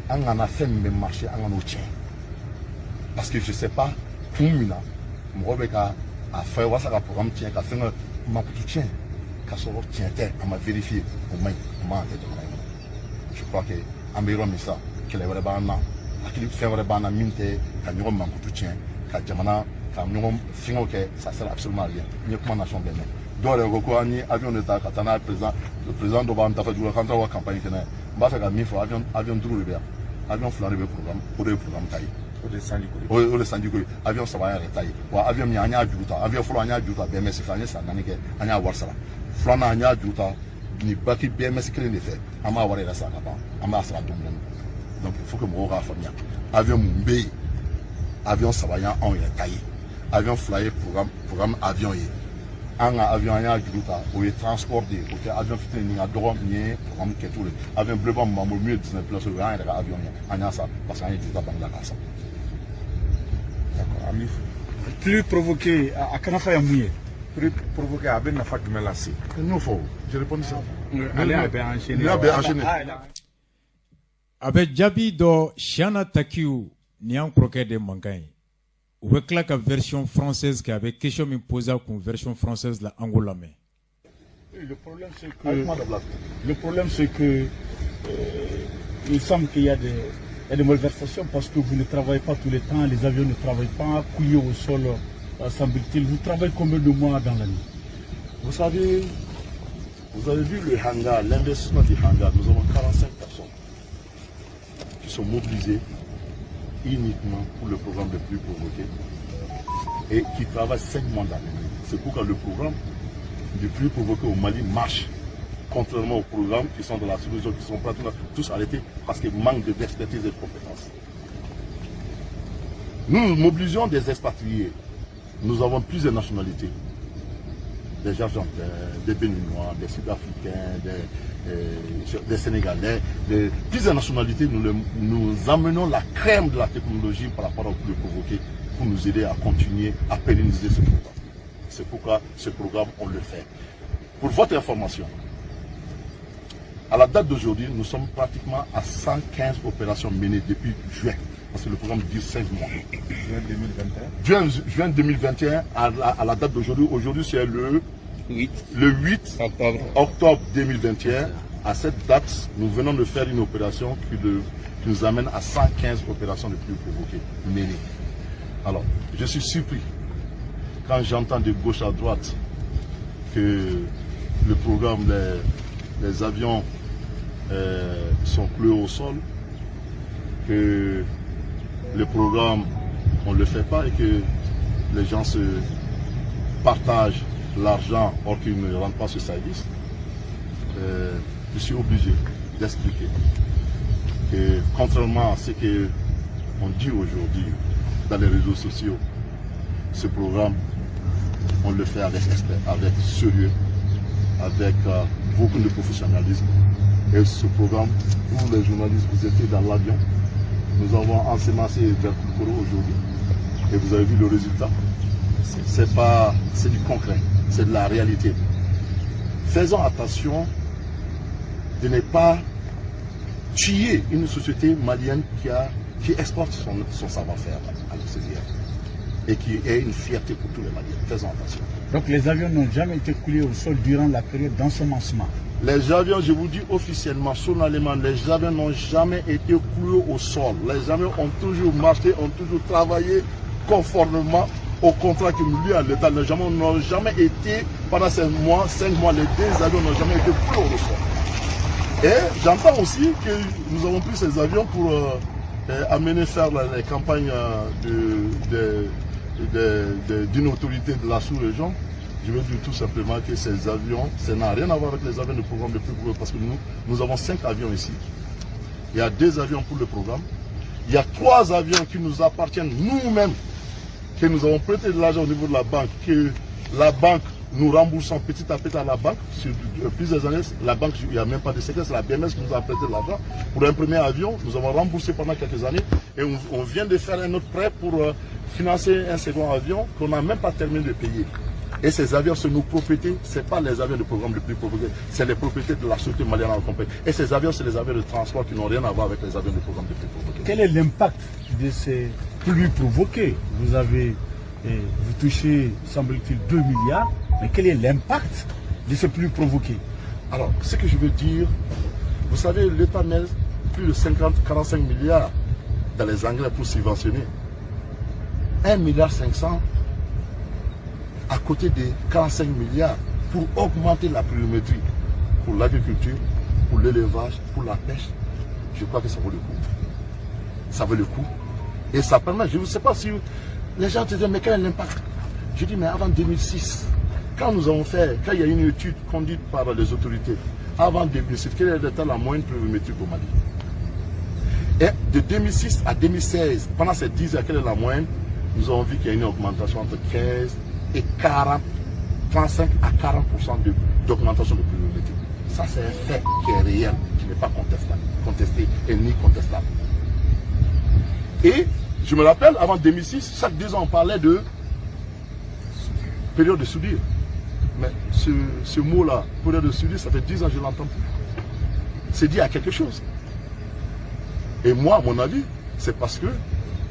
an kana fɛn min bɛ marcher, an ka n'o tiɲɛ. Parce que je sais pas kun min na mɔgɔ bɛ ka a fɛ walasa ka programme tiɲɛ, ka fɛn ka makutu tiɲɛ, k'a sɔrɔ tiɲɛ tɛ, a ma vérifier, o man ɲi, o man kan kɛ jamana in kɔnɔ. Je crois que an bɛ yɔrɔ min sisan, kɛlɛ wɛrɛ b'an na, hakili fɛn wɛrɛ b'an na min tɛ ka ɲɔgɔn mankutu tiɲɛ, ka jamana ka ɲɔgɔn fɛngɛw kɛ, ça sert absolument à rien. N ye kuma nation bɛɛ mɛn. Dɔw yɛrɛ ko ko an ye avion de ta ka taa n'a ye, président dɔ b'an dafɛ dugu la k'an taara u ka campagne kɛ n'a ye. N b'a fɛ ka min fɔ, avion 5 de bɛ yan, avion 2 de bɛ programme, o de ye programme ta ye. O de ye sanji ko ye. O de sanji ko ye. Avion 3 yɛrɛ ta ye. Wa avion min, an y'a juru ta, avion fɔlɔ, an y'a juru ta BMS fɛ, an ye san 4 kɛ, an y'a wari sara. Filanan, an y'a juru ta nin baki BMS kelen de fɛ, an b'a wari yɛrɛ sara ka ban, an b'a sara don min na. Donc il faut que mɔgɔw k'a faamuya, avion mun bɛ yen, avion 3 y'an anw yɛrɛ ta ye, avion 2 ye programme avion ye. An ka avion, an y'a juru ta, o ye transport de ye, o tɛ avion fitinin nin ka dɔgɔ, nin ye programme kɛcogo de ye. Avion belebeleba min b'an bolo, min ye 19 places, o y'an yɛrɛ ka avion ye, an y'a san parce que an ye juru ta banque la k'a san. D'accord, an b'i fo. Pluie provoquée a kana fa ye mun ye? Pluie provoquée, a bɛ nafa jumɛn lase? N y'o fɔ, j'ai répondu ça. Ale y'a bɛɛ enchaîné. N y'a bɛɛ enchaîné. A bɛ jaabi dɔ Siana Takiw nin y'an kɔrɔkɛ de mankan ye. U bɛ tila ka version française kɛ, a bɛ question min poser a kun version française la, an k'o lamɛn. Le problème, c'est que il semble qu'il y a des malversations parce que vous ne travaillez pas tous les temps, les avions ne travaillent pas, couillés au sol, semble-t-il. Vous travaillez combien de mois dans l'année? Vous savez, vous avez vu le hangar, l'investissement du hangar. Nous avons 45 personnes qui sont mobilisées uniquement pour le programme de pluie provoquée et qui travaillent 5 mois dans l'année. C'est pourquoi le programme de pluie provoquée au Mali marche, contrairement aux programmes qui sont dans la sous-région, qui sont pratiquement tous arrêtés parce qu'il manque d'expertise et de compétences. Nous mobilisons des expatriés. Nous avons plusieurs nationalités. Des Argentins, des Béninois, des Sud-Africains, des Sénégalais, plusieurs nationalités. Nous amenons la crème de la technologie par rapport au pluie provoqué pour nous aider à continuer à pérenniser ce programme. C'est pourquoi ce programme, on le fait. Pour votre information, à la date d'aujourd'hui, nous sommes pratiquement à 115 opérations menées depuis juin. Parce que le programme dure 5 mois. Juin 2021. Juin 2021 à la date d'aujourd'hui. Aujourd'hui, c'est le 8, le 8 octobre. Octobre 2021. À cette date, nous venons de faire une opération qui nous amène à 115 opérations de pluie provoquées menées. Alors, je suis surpris quand j'entends de gauche à droite que le programme des avions sont cloués au sol. que le programme, on ne le fait pas et que les gens se partagent l'argent or qu'ils ne rendent pas ce service, je suis obligé d'expliquer que contrairement à ce qu'on dit aujourd'hui dans les réseaux sociaux, ce programme, on le fait avec sérieux, avec beaucoup de professionnalisme. Et ce programme, vous les journalistes, vous étiez dans l'avion. Nous avons ensemencé vers Koulikoro aujourd'hui et vous avez vu le résultat. C'est du concret, c'est de la réalité. Faisons attention de ne pas tuer une société malienne qui exporte son savoir-faire à l'extérieur et qui est une fierté pour tous les Maliens. Faisons attention. Donc les avions n'ont jamais été coulés au sol durant la période d'ensemencement? Les avions, je vous dis officiellement, solennellement, les avions n'ont jamais été cloués au sol. Les avions ont toujours marché, ont toujours travaillé conformément au contrat qui nous lie à l'État. Les avions n'ont jamais été, pendant 5 mois, les deux avions n'ont jamais été cloués au sol. Et j'entends aussi que nous avons pris ces avions pour amener faire les campagnes d'une autorité de la sous-région. Je veux dire tout simplement que ces avions, ça n'a rien à voir avec les avions du programme de plus gros, parce que nous avons 5 avions ici. Il y a 2 avions pour le programme. Il y a 3 avions qui nous appartiennent nous-mêmes, que nous avons prêté de l'argent au niveau de la banque, que la banque nous remboursons petit à petit à la banque. Sur plusieurs années, la banque, il n'y a même pas de secret, c'est la BMS qui nous a prêté de l'argent. Pour un premier avion, nous avons remboursé pendant quelques années et on vient de faire un autre prêt pour financer un second avion qu'on n'a même pas terminé de payer. Et ces avions, c'est nos propriétés, ce n'est pas les avions du programme le plus provoqué, c'est les propriétés de la société malienne en compagnie. Et ces avions, c'est les avions de transport qui n'ont rien à voir avec les avions du programme le plus provoqué. Quel est l'impact de ces pluies provoquées? Vous avez, vous touchez, semble-t-il, 2 milliards, mais quel est l'impact de ces pluies provoquées? Alors, ce que je veux dire, vous savez, l'État met plus de 45 milliards dans les engrais pour subventionner. 1,5 milliard à côté des 45 milliards pour augmenter la pluviométrie, pour l'agriculture, pour l'élevage, pour la pêche. Je crois que ça vaut le coup. Ça vaut le coup. Et ça permet, je ne sais pas si les gens te disent, mais quel est l'impact? Je dis, mais avant 2006, quand nous avons fait, quand il y a une étude conduite par les autorités, avant 2006, quelle était la moyenne pluviométrique au Mali? Et de 2006 à 2016, pendant ces 10 ans, quelle est la moyenne? Nous avons vu qu'il y a une augmentation entre 15 et 40, 35 à 40% d'augmentation de pluviométrie. Ça, c'est un fait qui est réel, qui n'est pas contesté et ni contestable. Et je me rappelle, avant 2006, chaque 2 ans, on parlait de période de soudure. Mais ce mot-là, période de soudure, ça fait 10 ans que je ne l'entends plus. C'est dit à quelque chose. Et moi, à mon avis, c'est parce que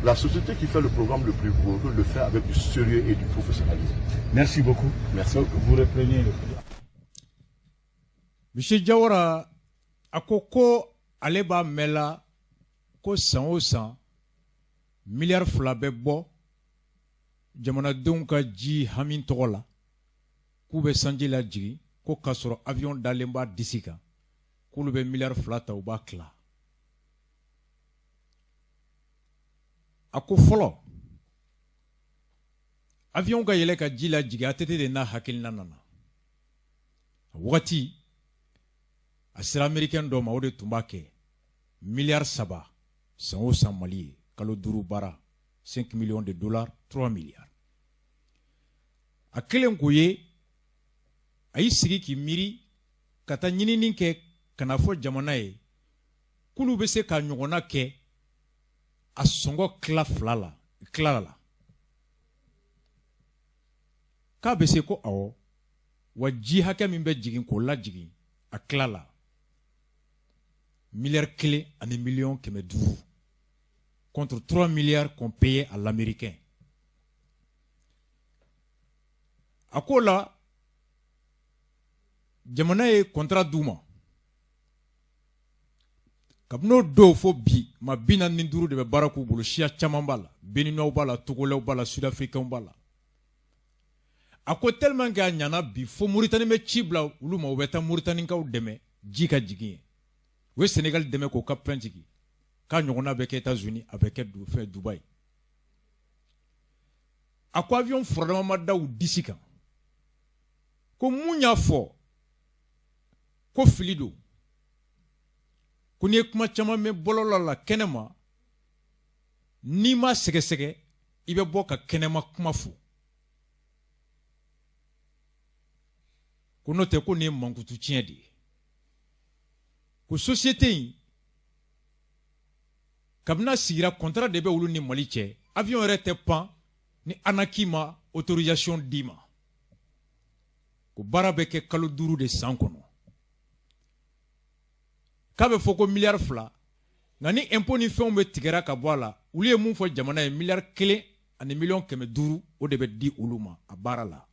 la société qui fait le programme le plus gros le fait avec du sérieux et du professionnalisme. Merci beaucoup. Merci. Donc, vous reprenez le... Monsieur Diawara, a ko ale b'a mɛn ko san o san miliyari 2 bɛ bɔ jamanadenw ka ji hami tɔgɔ la k'u bɛ sanji lajigin ko k'a sɔrɔ avion dalen b'a disi kan k'olu bɛ miliyari 2 ta u b'a tila. A ko fɔlɔ avion ka yɛlɛ ka ji lajigin ATT de n'a hakilina nana a wagati a sera américain dɔ ma o de tun b'a kɛ miliyari 3 san o san Mali ye kalo 5 baara 5 millions de dollars 3 milliards. A kelen k'o ye a y'i sigi k'i miiri ka taa ɲinini kɛ ka na fɔ jamana ye k'olu bɛ se ka ɲɔgɔnna kɛ a sɔngɔ tila 2 la tila la k'a bɛ se ko awɔ wa ji hakɛ min bɛ jigin k'o lajigin a tila la miliyari 1 ani miliyɔn 500 contre 3 milliards qu'on payait à l'américain. A ko la jamana ye contrat d'u ma kabini o don fo bi ma 45 de bɛ baara k'u bolo siya caman b'a la Béninois b'a la Togolais b'a la Sud-Africains b'a la. A ko tellement que a ɲana bi fo Mauritanie bɛ ci bila olu ma u bɛ taa Mauritanikaw dɛmɛ ji ka jigin yen. U ye Sénégal dɛmɛ k'o ka plan jigin K'a ɲɔgɔnna bɛ kɛ États-Unis, a bɛ kɛ fɛn Dubaï. A ko avion furadama ma da u disi kan. Ko mun y'a fɔ ko fili don? Ko n'i ye kuma caman mɛn bɔlɔlɔ la kɛnɛma, n'i ma sɛgɛsɛgɛ, i bɛ bɔ ka kɛnɛma kuma fɔ. Ko n'o tɛ, ko nin ye mankutu tiɲɛ de ye. Ko société in, kabini a sigira, contrat de bɛ olu ni Mali cɛ. Avion yɛrɛ tɛ pan ni ANAQ ma autorisation d'i ma. Ko baara bɛ kɛ kalo 5 de san kɔnɔ. K'a bɛ fɔ ko miliyari 2, nka ni impôt ni fɛnw bɛ tigɛra ka bɔ a la, olu ye mun fɔ jamana ye, miliyari 1 ani miliyɔn 500, o de bɛ di olu ma a baara la.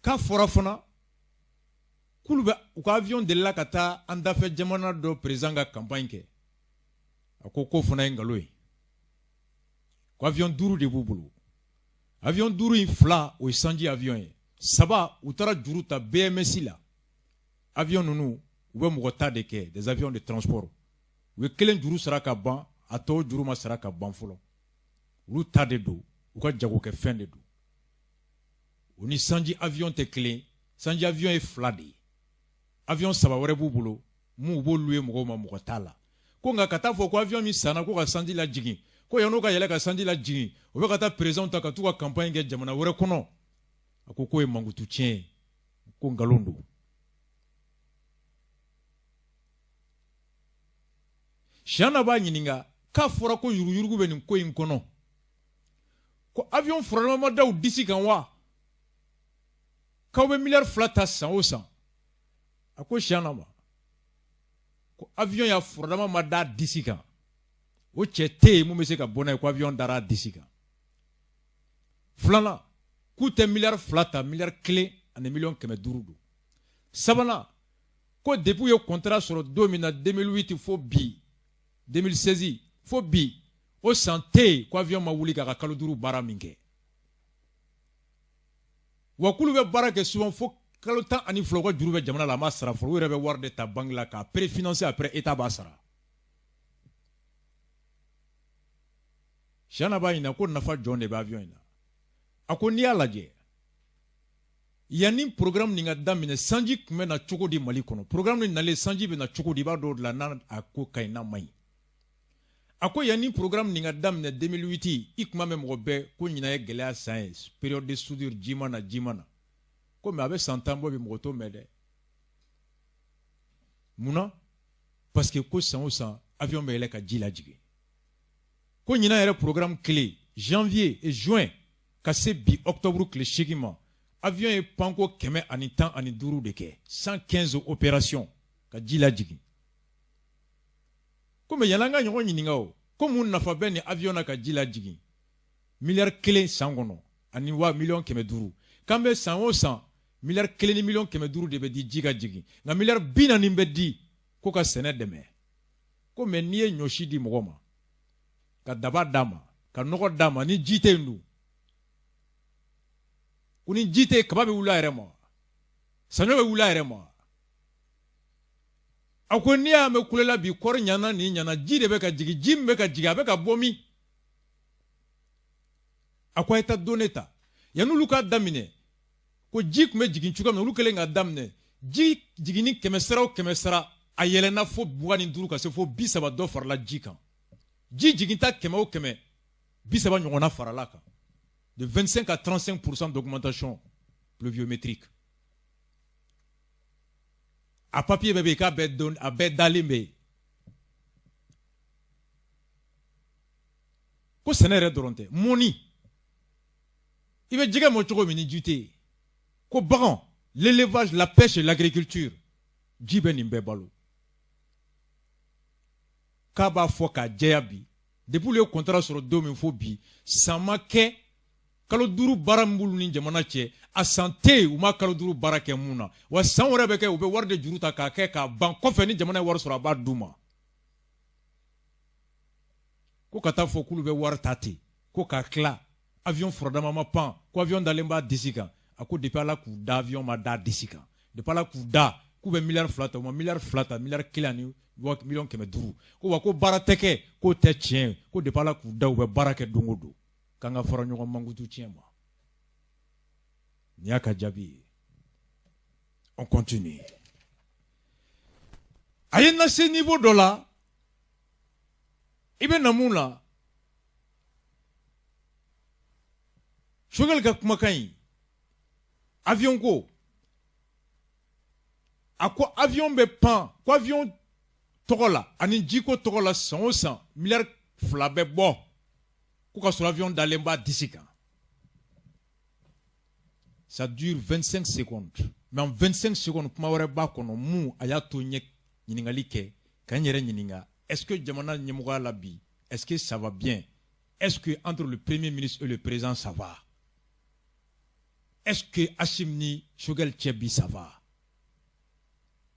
K'a fɔra fana k'olu bɛ u ka avion delila ka taa an dafɛ jamana dɔ président ka campagne kɛ. A ko k'o fana ye nkalon ye. Ko avion 5 de b'u bolo. Avion 5 in, 2 o ye sanji avion ye, 3 u taara juru ta BMS la. Avion ninnu, u bɛ mɔgɔ ta de kɛ, des avions de transport. U ye kelen juru sara ka ban, a tɔw juru ma sara ka ban fɔlɔ. Olu ta de don, u ka jagokɛfɛn de don. U ni sanji avion tɛ kelen. Sanji avion ye 2 de ye. Avion 3 wɛrɛ b'u bolo mun u b'olu ye mɔgɔw ma, mɔgɔ t'a la. Ko nka ka taa fɔ ko avion min sanna ko ka sanji lajigin, ko yan'o ka yɛlɛ ka sanji lajigin, o bɛ ka taa président ta ka t'u ka campagne kɛ jamana wɛrɛ kɔnɔ. A ko k'o ye mankutu tiɲɛ ye, ko nkalon don. Siana b'a ɲininka k'a fɔra ko yuruguyurugu bɛ nin ko in kɔnɔ, ko avion furadama ma da u disi kan wa? K'aw bɛ miliyari 2 ta san o san. A ko Siana ma ko avion y'a furadama ma da disi kan, o cɛ tɛ yen mun bɛ se ka bɔ n'a ye ko avion dara disi kan. Filanan, k'u tɛ miliyari 2 ta, miliyari 1 ani miliyɔn 500 don. Sabanan, ko depuis u ye contrat sɔrɔ don min na 2008 fo bi 2016 fo bi, o san tɛ yen ko avion ma wuli k'a ka kalo 5 baara min kɛ. Wa k'olu bɛ baara kɛ souvent fo kalo 12, u ka juru bɛ jamana la, a ma sara fɔlɔ. U yɛrɛ bɛ wari de ta banque la k'a préfinancer, après état b'a sara. Siana b'a ɲininka ko nafa jɔn de bɛ avion in na. A ko n'i y'a lajɛ, yanni programme nin ka daminɛ, sanji tun bɛ na cogo di Mali kɔnɔ? Programme nin nalen, sanji bɛ na cogo di? I b'a dɔn o de la n'a a ko ka ɲi n'a man ɲi. A ko yanni programme nin ka daminɛ 2008, i tun b'a mɛn mɔgɔ bɛɛ ko ɲinan ye gɛlɛya san ye, période de soudure, ji ma na, ji ma na. Ko mais a bɛ san 10 bɔ bi, mɔgɔ t'o mɛn dɛ. Munna? Parce que ko san o san avion bɛ yɛlɛ ka ji lajigin. Ko ɲinan yɛrɛ programme clé, janvier et juin ka se bi octobre tile 8 ma, avion ye panko 115 de kɛ, 115 opérations ka ji lajigin. Ko mais yan'an ka ɲɔgɔn ɲininka o, ko mun nafa bɛ nin avion na ka ji lajigin miliyari 1 san kɔnɔ ani wa miliyɔn 500? K'an bɛ san o san miliyari 1 ni miliyɔn 500 de bɛ di ji ka jigin, nka miliyari 40 bɛ di ko ka sɛnɛ dɛmɛ. Ko mais n'i ye ɲɔsi di mɔgɔ ma, ka daba d'a ma, ka nɔgɔ d'a ma, ni ji tɛ yen dun? Ko ni ji tɛ yen, kaba bɛ wuli a yɛrɛ ma, saɲɔ bɛ wuli a yɛrɛ ma. A ko n'i y'a mɛn kulela bi, kɔɔri ɲana nin ɲana, ji de bɛ ka jigin. Ji min bɛ ka jigin, a bɛ ka bɔ min? A ko a ye taa données ta. Yan'olu k'a daminɛ, ko ji tun bɛ jigin cogo min na, olu kɛlen k'a daminɛ, ji jiginni 100 sara o 100 sara, a yɛlɛnna fo 25 ka se fo 30, dɔ farala ji kan. Ji jiginta 100 o 100, 30 ɲɔgɔnna farala kan. De 25 à 35% d'augmentation pluviométrique. A papier bɛɛ bɛ yen, k'a bɛɛ don, a bɛɛ dalen bɛ yen. Ko sɛnɛ yɛrɛ dɔrɔn tɛ, mɔni. I bɛ jɛgɛ mɔ cogo min ni ji tɛ yen. Ko bagan, l'élevage, la pêche et l'agriculture, ji bɛ nin bɛɛ balo. K'a b'a fɔ k'a jɛya bi, depuis olu ye contrat sɔrɔ don min fo bi, san ma kɛ kalo 5 baara min b'olu ni jamana cɛ, a san tɛ yen u ma kalo 5 baara kɛ mun na. Wa san wɛrɛ bɛ kɛ, u bɛ wari de juru ta k'a kɛ k'a ban kɔfɛ, ni jamana ye wari sɔrɔ a b'a d'u ma. Ko ka taa fɔ k'olu bɛ wari ta ten ko k'a tila, avion furadama ma pan, ko avion dalen b'a disi kan. A ko depuis Ala k'u da, avion ma da disi kan. Depuis Ala k'u da, K'u bɛ miliyari 2 ta, u ma miliyari 2 ta, miliyari 1 ani miliyɔn 500. Ko wa ko baara tɛ kɛ, k'o tɛ tiɲɛ ye. Ko depuis Ala k'u da, u bɛ baara kɛ don o don. K'an ka fara ɲɔgɔn mankutu tiɲɛ ma. Nin y'a ka jaabi ye. On continue. A ye na se niveau dɔ la, i bɛ na mun la? Choguel ka kumakan in, avion ko, a ko avion bɛ pan, ko avion tɔgɔ la ani jiko tɔgɔ la, san o san miliyari 2 bɛ bɔ, ko ka sɔrɔ avion dalen b'a disi kan. Ça dure 25 secondes, mais en 25 secondes, kuma wɛrɛ b'a kɔnɔ. Mun a y'a to n ye ɲininkali kɛ ka n yɛrɛ ɲininka? Est-ce que jamana ɲɛmɔgɔya la bi, est-ce que ça va bien? Est-ce que entre le premier ministre et le président, ça va? Est-ce que Assimi ni Choguel cɛ bi, ça va?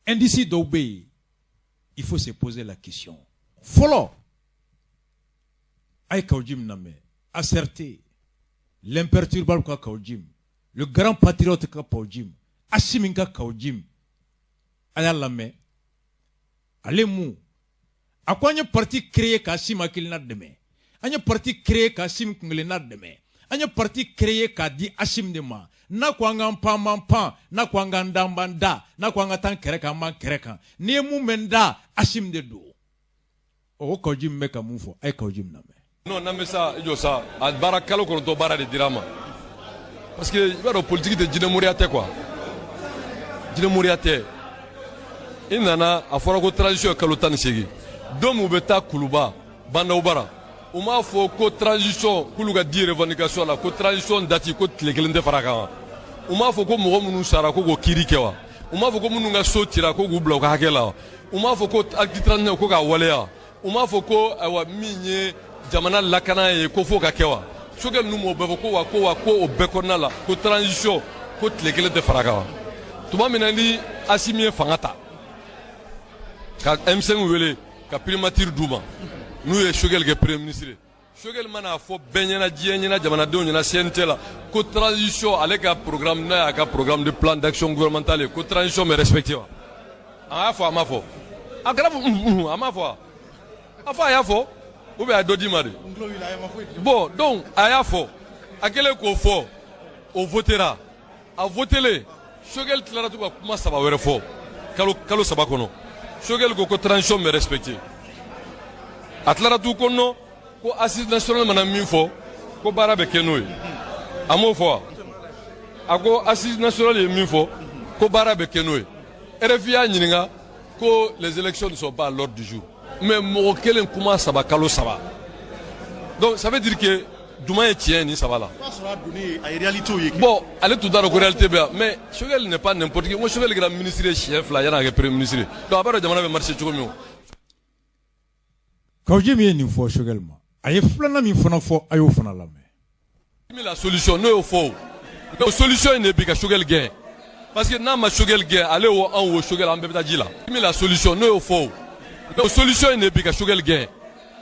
Indice dɔw bɛ yen, il faut se poser la question. Fɔlɔ, a ye Kaou Djim lamɛn, ACRT, l'imperturbable ka Kaou Djim, le grand patriote ka Kaou Djim, Assimi ka Kaou Djim, a y'a lamɛn. Ale mun a ko an ye parti créé k'Assimi hakilina dɛmɛ, an ye parti créé k'Assimi kunkelenna dɛmɛ, an ye parti créé k'a di Assimi de ma. N'a ko an k'an pan, an b'an pan. N'a ko an k'an da, an b'an da. N'a ko an ka taa an kɛrɛ kan, an b'an kɛrɛ kan. N'i ye mun mɛn n da, Assimi de don. O Kaou Djim bɛ ka mun fɔ? A ye Kaou Djim lamɛn. Non, n'an bɛ sa, i jɔ sa, a baara kalo 9 baara de dira a ma, parce que i b'a dɔn, politique tɛ jinɛmoriya tɛ quoi, jinɛmoriya tɛ. I nana, a fɔra ko transition ye kalo 18. Don min u bɛ taa Kuluba Bandaw bara, u m'a fɔ ko transition, k'olu ka 10 revendication la, ko transition date, ko tile kelen tɛ fara a kan wa? U m'a fɔ ko mɔgɔ minnu sara, ko k'o kiiri kɛ wa? U m'a fɔ ko minnu ka so cira, ko k'u bila u ka hakɛ la wa? U m'a fɔ ko acte 39, ko k'a waleya? U m'a fɔ ko ayiwa, min ye jamana lakana ye, ko f'o ka kɛ wa? Choguel ninnu m'o bɛɛ fɔ ko wa ko o bɛɛ kɔnɔna la, ko transition, ko tile kelen tɛ fara a kan wa? Tuma min na ni Assimi ye fanga ta ka M5 wele ka primature d'u ma, n'u ye Choguel kɛ premier ministre ye, Choguel mana fɔ bɛɛ ɲɛna, diɲɛ ɲɛna, jamanadenw ɲɛna, CNT la, ko transition, ale ka programme, n'a y'a ka programme de plan d'action gouvernemental ye, ko transition bɛ respecté wa? A y'a fɔ, a ma fɔ? A kɛra fɔ, a ma fɔ? A fɔ, a y'a fɔ ou bien a ye dɔ d'i ma de? Bon, donc a y'a fɔ. A kɛlen k'o fɔ, o votera. A votelen, Choguel tilara to ka kuma saba wɛrɛ fɔ kalo 3 kɔnɔ. Choguel ko ko transition bɛ respecté. A tilara tugun ko non, ko assise nationale mana min fɔ, ko baara bɛ kɛ n'o ye. A m'o fɔ wa? A ko assise nationale ye min fɔ, ko baara bɛ kɛ n'o ye. RFI y'a ɲininka ko les élections ne sont pas à l'ordre du jour. Mais mɔgɔ kelen, kuma saba kalo 3, donc ça veut dire que jumɛn ye tiɲɛ nin saba la? Bon, ale tun t'a dɔn ko réalité bɛ yan. Mais Choguel n'est pas n'importe qui. N ko Choguel kɛra ministre ye siɲɛ fila yan'a ka kɛ premier ministre ye, donc a b'a dɔn jamana bɛ marcher cogo min o. Kaou Djim ye nin fɔ Choguel ma. A ye filanan min fana fɔ, a y'o fana lamɛn. La solution, n'o y'o fɔ, o solution in de bi ka Choguel gɛn, parce que n'a ma Choguel gɛn, ale o, anw o, Choguel, an bɛɛ bɛ taa ji la. La solution, n'o y'o fɔ, o solution in de bi ka Choguel gɛn,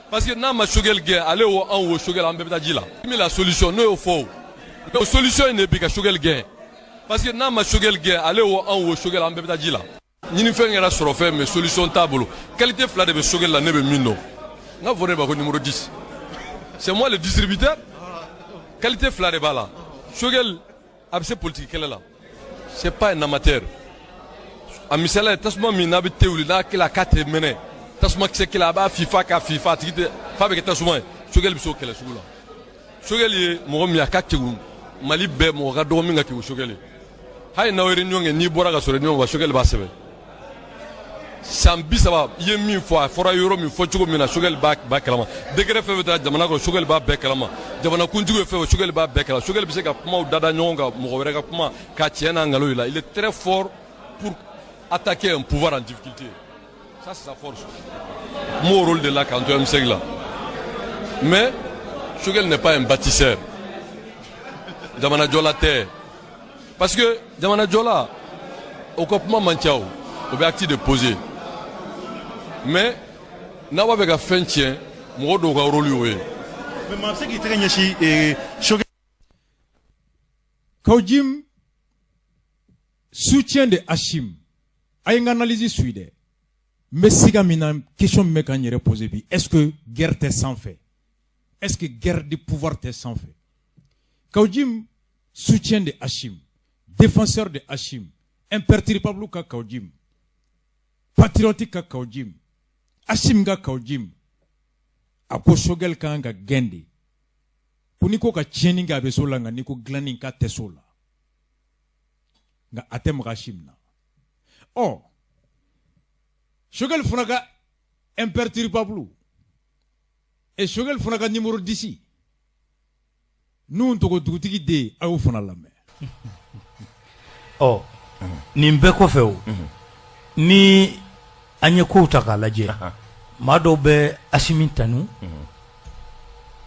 parce que n'a ma Choguel gɛn, ale o, anw o, Choguel, an bɛɛ bɛ taa ji la. La solution, n'o y'o fɔ, o solution in de bi ka Choguel gɛn, parce que n'a ma Choguel gɛn, ale o, anw o, Choguel, an bɛɛ bɛ taa ji la. Ɲinifɛn kɛra sɔrɔ fɛn, mais solution t'a bolo. Qualité fila de bɛ Choguel la, ne bɛ min dɔn. N ka fɔ ne ma ko numéro 10, c'est moi le distributeur. Qualité fila de b'a la. Choguel, a bɛ se politique kɛlɛ la, c'est pas un amateur. A misaliya ye tasuma min n'a bɛ te wuli, n'a kɛla k'a tɛ mɛnɛ, tasuma kisɛ kelen a b'a fifa k'a fifa, a tigi tɛ f'a bɛ kɛ tasuma ye. Choguel bɛ se o kɛlɛ sugu la. Choguel ye mɔgɔ min ye, a ka kegun Mali bɛɛ, mɔgɔ ka dɔgɔ min ka kegun Choguel ye. Hali n'aw ye réunion kɛ, n'i bɔra ka sɔrɔ réunion wa, Choguel b'a sɛbɛn. San 30, i ye min fɔ, a fɔra yɔrɔ min, fɔ cogo min na, Choguel b'a kalama. Décret fɛn fɛn taara jamana kɔnɔ, Choguel b'a bɛɛ kalama. Jamana kuntigi ye fɛn fɛn, Choguel b'a bɛɛ kalama. Choguel bɛ se ka kumaw dada ɲɔgɔn kan, mɔgɔ wɛrɛ ka kuma ka tiɲɛ n'a nkalon yira. Il est très fort pour attaquer un pouvoir en difficulté, ça c'est sa force. N b'o rôle de la k'an to M5 la. Mais Choguel n'est pas un bâtisseur. Jamanajɔla tɛ, parce que jamanajɔla, o ka kuma man ca, o o bɛ acte de poser. Mais n'a b'a fɛ ka fɛn tiɲɛ, mɔgɔ dɔw ka rôle y'o ye. Mais maa bɛ se k'i tɛgɛ ɲɛsin Choguel. Kaou Djim, soutien de Assimi. A ye n ka analyse suit dɛ. N bɛ siga min na, question min bɛ ka n yɛrɛ poser bi, est ce que guerre tɛ sanfɛ? Est ce que guerre de pouvoir tɛ sanfɛ? Kaou Djim, soutien de Assimi, défenseur de Assimi, imperturbable ka Kaou Djim, patriotique ka Kaou Djim, Assimi ka Kaou Djim, a ko Choguel kan ka gɛn de. Ko n'i ko ka tiɲɛni kɛ, a bɛ s'o la, nka n'i ko dilanni, k'a tɛ s'o la, nka a tɛ maga Assimi na. Ɔ, Choguel fana ka imperturbable et Choguel fana ka numéro 10 n'u tɔgɔ dugutigi den, a y'o fana lamɛn. Ɔ, nin bɛɛ kɔfɛ, o ni an ye kow ta k'a lajɛ, maa dɔw bɛ Assimi tanu,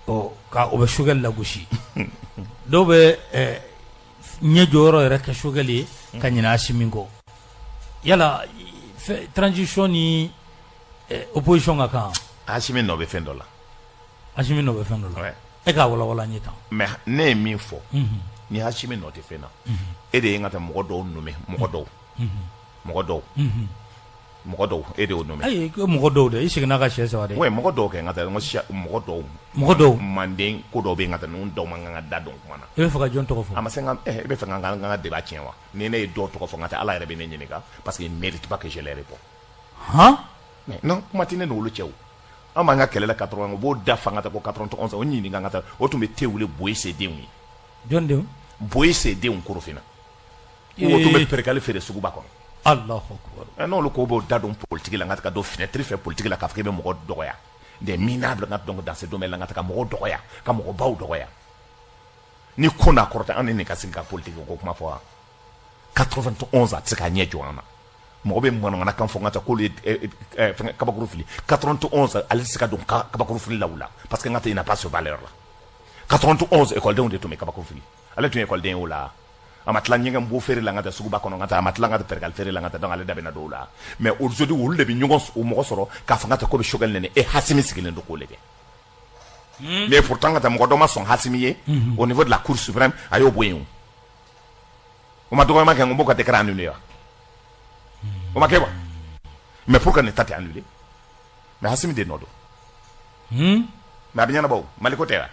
ɔ, ka o bɛ Choguel lagosi. Dɔw bɛ ɲɛ jɔyɔrɔ yɛrɛ kɛ Choguel ye ka ɲinɛ Assimi kɔ. Yala transition ni opposition ka kan? Assimi nɔ bɛ fɛn dɔ la. Assimi nɔ bɛ fɛn dɔ la, e k'a walawala n ye tan. Mais ne ye min fɔ, ni Assimi nɔ tɛ fɛn na, e de ye n ka taa mɔgɔ dɔw nommé, mɔgɔ dɔw, mɔgɔ dɔw, mɔgɔ dɔw, e de y'o nommé. Ayi, ko mɔgɔ dɔw dɛ, i seginna ka siɲɛ saba dɛ. Oui, mɔgɔ dɔw kɛ, n ka taa n ko siya mɔgɔ dɔw. Mɔgɔ dɔw. Manden ko dɔw bɛ yen, n ka taa ninnu dɔw man kan ka da dɔn kuma na. E bɛ fɛ ka jɔn tɔgɔ fɔ? A ma se n ka e bɛ fɛ ka n ka débat tiɲɛ wa? Ni ne ye dɔw tɔgɔ fɔ, n ka taa, Ala yɛrɛ bɛ ne ɲininka, parce que il mérite pas que je les réponds. Han? Mais non, kuma tɛ ne n'olu cɛ o. An b'an ka kɛlɛ la 80, u b'o da fanga ta ko 91, o ɲininka, n ka taa, o tun bɛ te wuli Boyise denw ye. Jɔn denw? Boyise denw, Korofina. O tun bɛ pɛrɛkali feere suguba kɔnɔ. Allahu akbar. N'olu ko b'o da don politique la, n ka taa ka don fenêtre fɛ politique la, k'a fɔ k'e bɛ mɔgɔ dɔgɔya, des minables, n ka donc dans ce domaine là, n ka taa ka mɔgɔw dɔgɔya, ka mɔgɔbaw dɔgɔya, ni ko n'a kɔrɔta, an ni nin ka sigi ka politique ko kuma fɔ wa? 91, a tɛ se k'a ɲɛ jɔ an na. Mɔgɔ bɛ manamana kan fɔ, n ka taa k'olu ye fɛngɛ kabakuru fili. 91, ale tɛ se ka don kabakuru fili la u la, parce que n ka taa, il n'a pas ce valeur là. 91, école de tun bɛ kabakuru fili, ale tun ye école ye o la. A ma tila ɲɛgɛn bo feere la, n ka taa suguba kɔnɔ, n ka taa, a ma tila n ka taa pɛrɛkali feere la, n ka taa. Donc ale da bɛna don o la. Mais aujourd'hui, olu de bɛ ɲɔgɔn o mɔgɔ sɔrɔ k'a fɔ n ka taa ko bɛ Choguel nɛni, e Assimi sigilen don k'o lajɛ. Mais pourtant, ka taa, mɔgɔ dɔ ma sɔn Assimi ye au niveau de la Cour suprême, a y'o bɔ yen. O o ma dɔgɔyama kɛ, n ko b'o ka décret annulé wa? O ma kɛ wa? Mais pour que nin ta tɛ annulé, mais Assimi de nɔ don. Mais a bɛ ɲɛnabɔ o, Mali ko tɛ wa?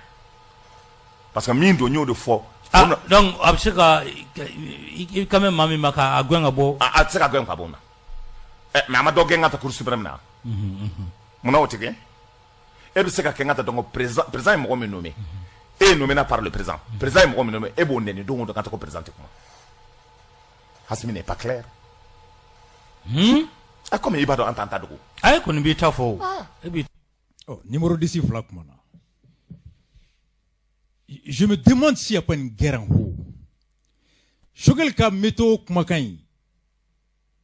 Parce que min don, n y'o de fɔ. Ah, donc a bɛ se ka i kan bɛ maa min ma k'a gɛn ka bɔ. A tɛ se ka gɛn ka bɔ o na ɛ, mais a ma dɔ gɛn ka taa Cour suprême na. Munna o tɛ kɛ? E bɛ se ka kɛ n ka taa, donc président ye mɔgɔ min nommé, e ye nommé par le président, président ye mɔgɔ min nommé, e b'o nɛni don o don, ka taa ko président tɛ kuma. Assimi n'est pas clair. Ah, comme i b'a dɔn, an t'an ta dogo. A ye kɔni b'i ta fɔ o. E b'i. Ɔ, numéro 10 fila kuma na. Je me demande s'il n'y a pas une guerre en haut. Choguel ka météo kumakan in,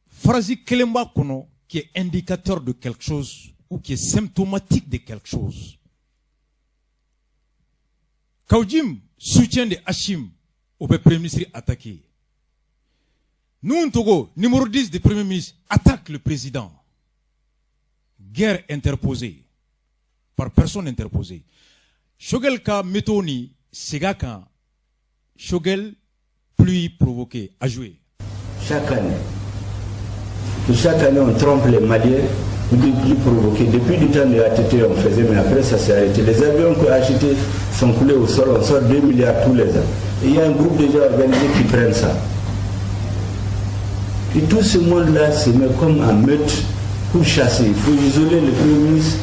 phrase kelen b'a kɔnɔ qui est indicateur de quelque chose ou qui est symptomatique de quelque chose. Kaou Djim, soutien de Assimi, au Premier ministre attaqué. Nouhoum Togo, numéro 10 du Premier ministre, attaque le président. Guerre interposée par personne interposée. Choguel ka météo ni sega kan, Choguel pluie provoquée à jouer. Chaque année, que chaque année on trompe les Maliens pour des pluies provoquées. Depuis le temps de l'ATT, on faisait, mais après ça s'est arrêté. Les avions qu'on a achetés sont coulés au sol, on sort 2 milliards tous les ans. Et il y a un groupe déjà organisé qui prennent ça. Et tout ce monde-là se met comme en meute pour chasser. Il faut isoler le Premier ministre,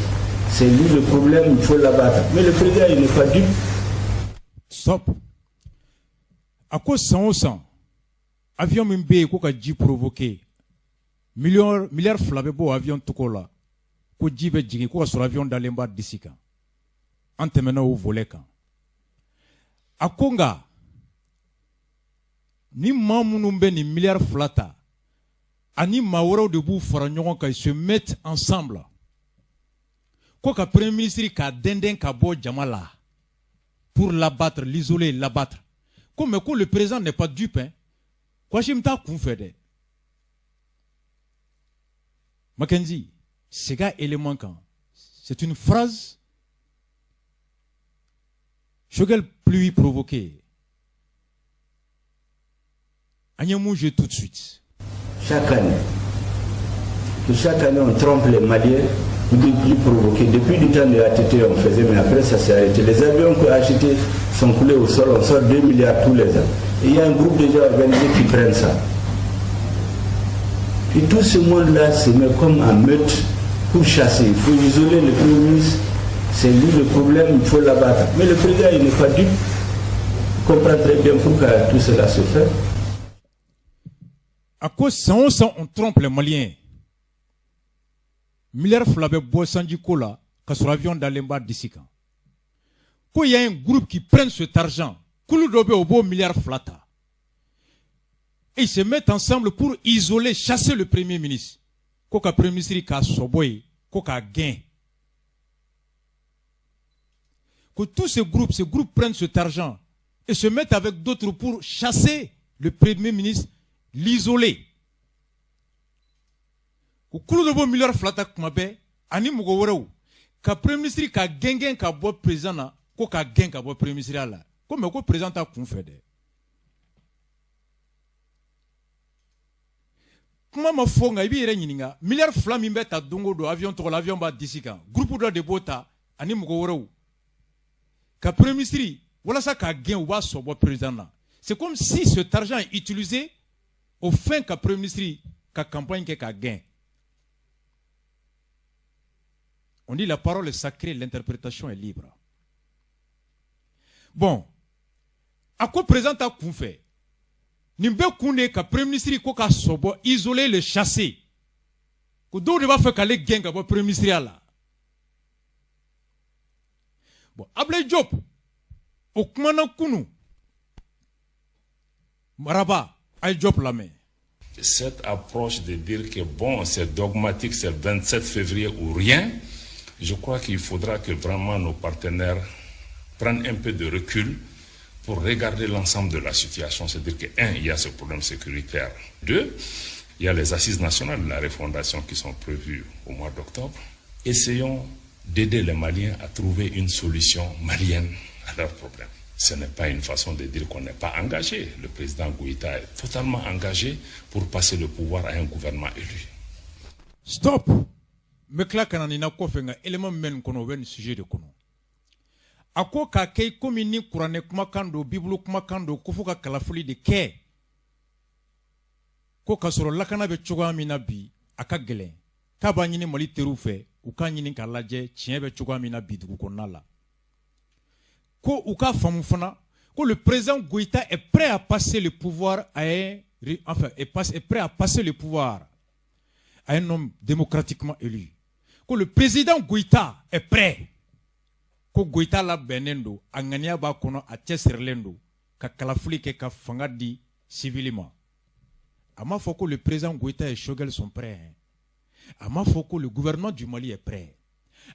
c'est lui le problème, il faut l'abattre. Mais le président, il n'est pas dupe. Stop. A ko san o san, avion min bɛ yen ko ka ji provoquer, miliyɔn miliyari 2 bɛ bɔ o avion tɔgɔ la, ko ji bɛ jigin, ko ka sɔrɔ avion dalen b'a disi kan. An tɛmɛna o volet kan. A ko nka ni maa minnu bɛ nin miliyari 2 ta, ani maa wɛrɛw de b'u fara ɲɔgɔn kan, ils se mettent ensemble ko ka Premier ministre k'a dɛndɛn ka bɔ jama la pour l'abattre, l'isoler et l'abattre. Ko mais ko le président n'est pas dupe, hein. Ko Assimi t'a kun fɛ dɛ. Mackenzie, sega élément kan. C'est une phrase. Choguel pluie provoquée. An ye mun jouer tout de suite? Chaque année, Que chaque année on trompe les Maliens pour des pluies provoquées. Depuis le temps de l'ATT on faisait, mais après ça s'est arrêté. Les avions qu'on a achetés sont coulés au sol, on sort 2 milliards tous les ans. Et il y a un groupe déjà organisé qui prennent ça. Et tout ce monde-là se met comme en meute pour chasser. Il faut isoler le Premier ministre, c'est lui le problème, il faut l'abattre. Mais le président, il n'est pas dupe. Il comprend très bien pourquoi tout cela se fait. À cause san o san on trompe les Maliens. Miliyari 2 bɛ bɔ sanjiko la ka sɔrɔ avion dalen b'a disi kan. Ko y a un groupe qui prenne cet argent. Kulu dɔ bɛ yen, o b'o miliyari 2 ta. Et ils se mettent ensemble pour isoler, chasser le Premier ministre. Ko ka Premier ministre k'a sɔbɔ yen, ko k'a gɛn. Que tous ces groupes prennent cet argent et se mettent avec d'autres pour chasser le Premier ministre, l'isoler. Ko kulu dɔ b'o miliyari 2 ta kuma bɛɛ ani mɔgɔ wɛrɛw ka Premier ministre ka gɛngɛn ka bɔ président na, ko ka gɛn ka bɔ Premier ministre la, ko mais ko président ta kun fɛ dɛ. Kuma ma fɔ, nka i b'i yɛrɛ ɲininka, miliyari 2 min bɛ ta don o don avion tɔgɔ la, avion b'a disi kan, groupe dɔ de b'o ta ani mɔgɔ wɛrɛw ka Premier ministre walasa k'a gɛn, u b'a sɔbɔ président na. C'est comme si cet argent est utilisé au fin ka Premier ministre ka campagne kɛ k'a gɛn. On dit la parole est sacrée, l'interprétation est libre. Bon, a ko président ta kun fɛ, nin bɛɛ kun de ye ka Premier ministre ko ka sɔbɔ, isoler, le chasser. Ko dɔw de b'a fɛ k'ale gɛn ka bɔ Premier ministre la. Bon, Ablaye Diop, o kumana kunu, maraba, a ye Diop lamɛn. Cette approche de dire que bon, c'est dogmatique, c'est 27 février ou rien, je crois qu'il faudra que vraiment nos partenaires prennent un peu de recul pour regarder l'ensemble de la situation. C'est-à-dire que, un, il y a ce problème sécuritaire. Deux, il y a les assises nationales de la refondation qui sont prévues au mois d'octobre. Essayons d'aider les Maliens à trouver une solution malienne à leurs problèmes. Ce n'est pas une façon de dire qu'on n'est pas engagé. Le président Goïta est totalement engagé pour passer le pouvoir à un gouvernement élu. Stop. N bɛ tila ka na nin na kɔfɛ, nka élément min bɛ nin kɔnɔ, o bɛ nin sujet de kɔnɔ. A ko k'a kɛ komi ni kuranɛ kumakan don, bibulu kumakan don, ko fo ka kalafili de kɛ, ko k'a sɔrɔ lakana bɛ cogoya min na bi, a ka gɛlɛn, k'a b'a ɲini Mali teriw fɛ, u k'a ɲini k'a lajɛ tiɲɛ bɛ cogoya min na bi dugu kɔnɔna la, ko u k'a faamu fana ko le président Goïta est prêt à passer le pouvoir à un, enfin, est prêt à passer le pouvoir à un homme démocratiquement élu. Ko le président Goïta est prêt, ko Goïta labɛnnen don, a ŋaniya b'a kɔnɔ, a cɛsirilen don ka kalafili kɛ ka fanga di civil ma. A m'a fɔ ko le président Goïta et Choguel sont prêts. A m'a fɔ ko le gouvernement du Mali est prêt.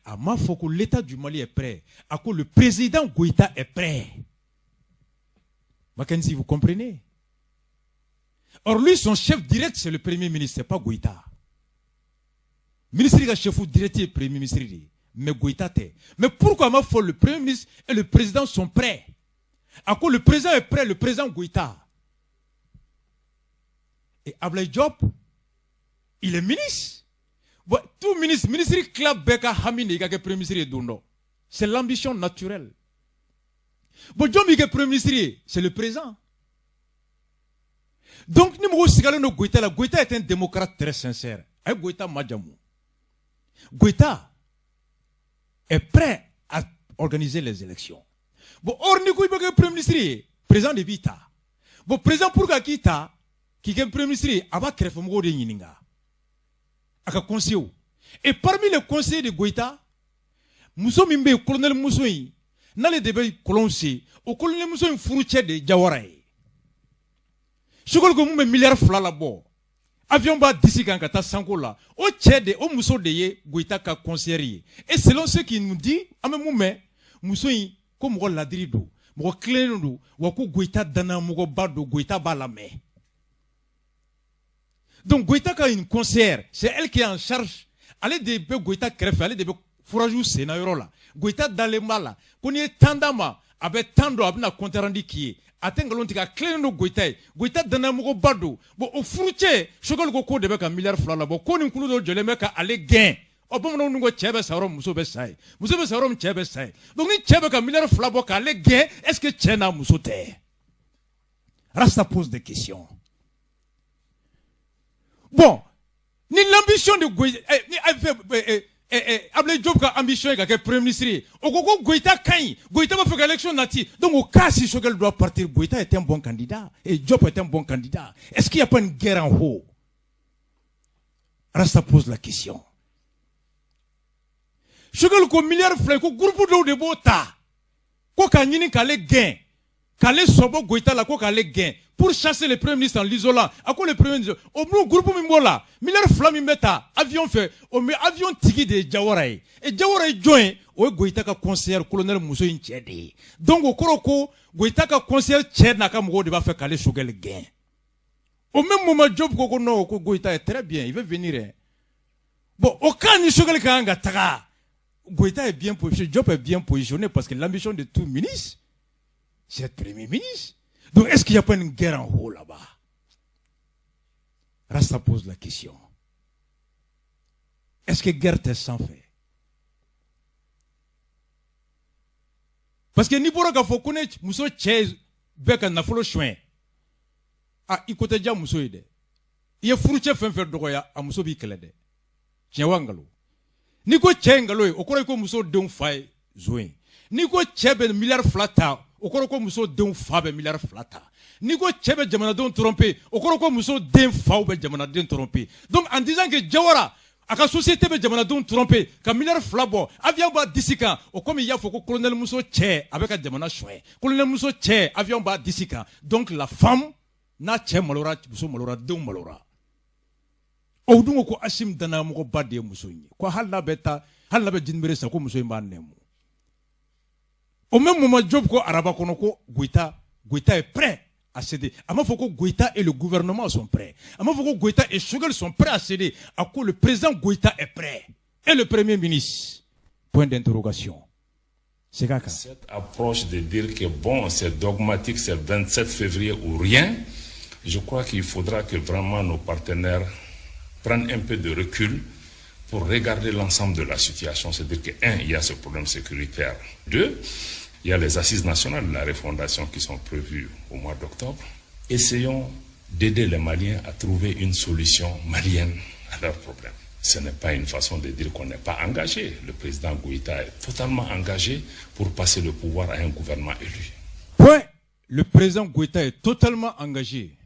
A m'a fɔ ko l'État du Mali est prêt. A ko le président Goïta est prêt. Mackenzie, vous comprenez? Or lui, son chef direct, c'est le Premier ministre, c'est pas Goïta. Ministre ka chef direct ye Premier ministre de ye, mais Goïta tɛ. Mais pourquoi a m'a fɔ le Premier ministre et le président sont prêts? A ko le président est prêt, le président Goïta. Et Ablaye Diop, il est ministre. Bon, tout ministre, ministre tila bɛɛ ka hami de i ka kɛ Premier ministre ye don dɔ. C'est l'ambition naturelle. Bon, jɔn b'i kɛ Premier ministre ye? C'est le président. Donc ni mɔgɔw sigalen don Goïta la, Goïta est un démocrate très sincère. A ye Goïta majamu. Goïta est prêt à organiser les élections. Bon, or ni ko i bɛ kɛ Premier ministre ye, président de b'i ta. Bon, président, pour ka k'i ta k'i kɛ Premier ministre ye, a b'a kɛrɛfɛmɔgɔw de ɲininka, a ka conseillers. Et parmi les conseillers de Goïta, muso min bɛ yen, colonel muso in, n'ale de bɛ kɔlɔn sen, o colonel muso in furucɛ de ye Jawara ye. Choguel ko mun bɛ miliyari 2 labɔ, avion b'a disi kan ka taa sanko la, o cɛ de, o muso de ye Goïta ka conseillère ye. Et selon ce qu'il nous dit, an bɛ mun mɛn, muso in ko mɔgɔ ladiri don, mɔgɔ tilennen don, wa ko Goïta danayamɔgɔba don, Goïta b'a lamɛn. Donc Goïta ka une conseillère, c'est elle qui est en charge. Ale de bɛ Goïta kɛrɛfɛ, ale de bɛ forage senna yɔrɔ la. Goïta dalen b'a la ko n'i ye temps d'a ma, a bɛ temps dɔn, a bɛna compte rendu k'i ye. A tɛ nkalon tigɛ, a tilennen don Goyita ye. Goyita dannayamɔgɔba don. Bon, o furucɛ Choguel ko k'o de bɛ ka miliyari 2 labɔ, ko nin kulu dɔ jɔlen bɛ ka ale gɛn. Ɔ, bamananw dun ko cɛ bɛ sa yɔrɔ min, muso bɛ sa yen. Muso bɛ sa yɔrɔ min, cɛ bɛ sa yen. Donc ni cɛ bɛ ka miliyari 2 bɔ k'ale gɛn, est ce que cɛ n'a muso tɛ? Rasta pose des questions. Bon, ni l'ambition de Goïta, ni Ablaye Diop ka ambition ye ka kɛ premier ministre ye, o ko ko Goïta ka ɲi, Goïta b'a fɛ ka élection nati, donc au cas si Choguel doit partir, Goïta est un bon candidat et Diop est un bon candidat. Est-ce qu'il n'y a pas une guerre en haut? Rasta pose la question. Choguel ko miliyari 2 ko groupe dɔw de b'o ta ko k'a ɲini k'ale gɛn, k'ale sɔbɔ Goïta la, ko k'ale gɛn pour chasser le premier ministre en l'isolant. A ko le premier ministre, o mun groupe min b'o la, miliyari 2 min bɛ ta avion fɛ, o bɛ avion tigi de ye Jawara ye. Et Jawara ye jɔn ye? O ye Goïta ka conseiller colonel muso in cɛ de ye. Donc o kɔrɔ ko Goïta ka conseiller cɛ n'a ka mɔgɔw de b'a fɛ k'ale Choguel gɛn. Au même moment, Diop ko ko non, ko Goïta est très bien, il veut venir. Hein. Bon, au cas ni Choguel ka kan ka taga, Goïta est bien positionné, Diop est bien positionné parce que l'ambition de tout ministre, c'est être premier ministre. Donc est-ce qu'il n'y a pas une guerre en haut là-bas? Rasta pose la question. Est-ce que guerre tɛ sanfɛ? Parce que n'i bɔra k'a fɔ ko ne muso cɛ bɛ ka nafolo suɲɛ, ah, i ko tɛ diya muso ye dɛ. I ye furucɛ fɛn fɛn dɔgɔya, a muso b'i kɛlɛ dɛ. Tiɲɛ wa nkalon? N'i ko cɛ ye nkalon ye, o kɔrɔ ye ko muso denw fa ye zon ye. N'i ko cɛ bɛ miliyari 2 ta, o kɔrɔ ko muso denw fa bɛ miliyari 2 ta. N'i ko cɛ bɛ jamanadenw tromper, o kɔrɔ ko muso den faw bɛ jamanaden tromper. Donc en disant que Jawara a ka société bɛ jamanadenw tromper ka miliyari 2 bɔ, avion b'a disi kan, o komi i y'a fɔ ko colonel muso cɛ a bɛ ka jamana suɲɛ, colonel muso cɛ avion b'a disi kan. Donc la femme n'a cɛ malora, muso malora, denw malora. O dun ko Assimi dannayamɔgɔba de ye muso in ye, ko hali n'a bɛ taa, hali n'a bɛ jinibere san, ko muso in b'a nɛmu. Au même moment, Diop ko araba kɔnɔ ko Goïta est prêt à céder. A m'a fɔ ko Goïta et le gouvernement sont prêts. A m'a fɔ ko Goïta et Choguel sont prêts à céder. A ko le président Goïta est prêt et le premier ministre. Point d'interrogation. C'est ça. Cette approche de dire que bon, c'est dogmatique, c'est 27 février ou rien, je crois qu'il faudra que vraiment nos partenaires prennent un peu de recul pour regarder l'ensemble de la situation. C'est-à-dire que, un, il y a ce problème sécuritaire. Deux, il y a les assises nationales de la refondation qui sont prévues au mois d'octobre. Essayons d'aider les Maliens à trouver une solution malienne à leurs problèmes. Ce n'est pas une façon de dire qu'on n'est pas engagé. Le président Goïta est totalement engagé pour passer le pouvoir à un gouvernement élu. Point. Le président Goïta est totalement engagé.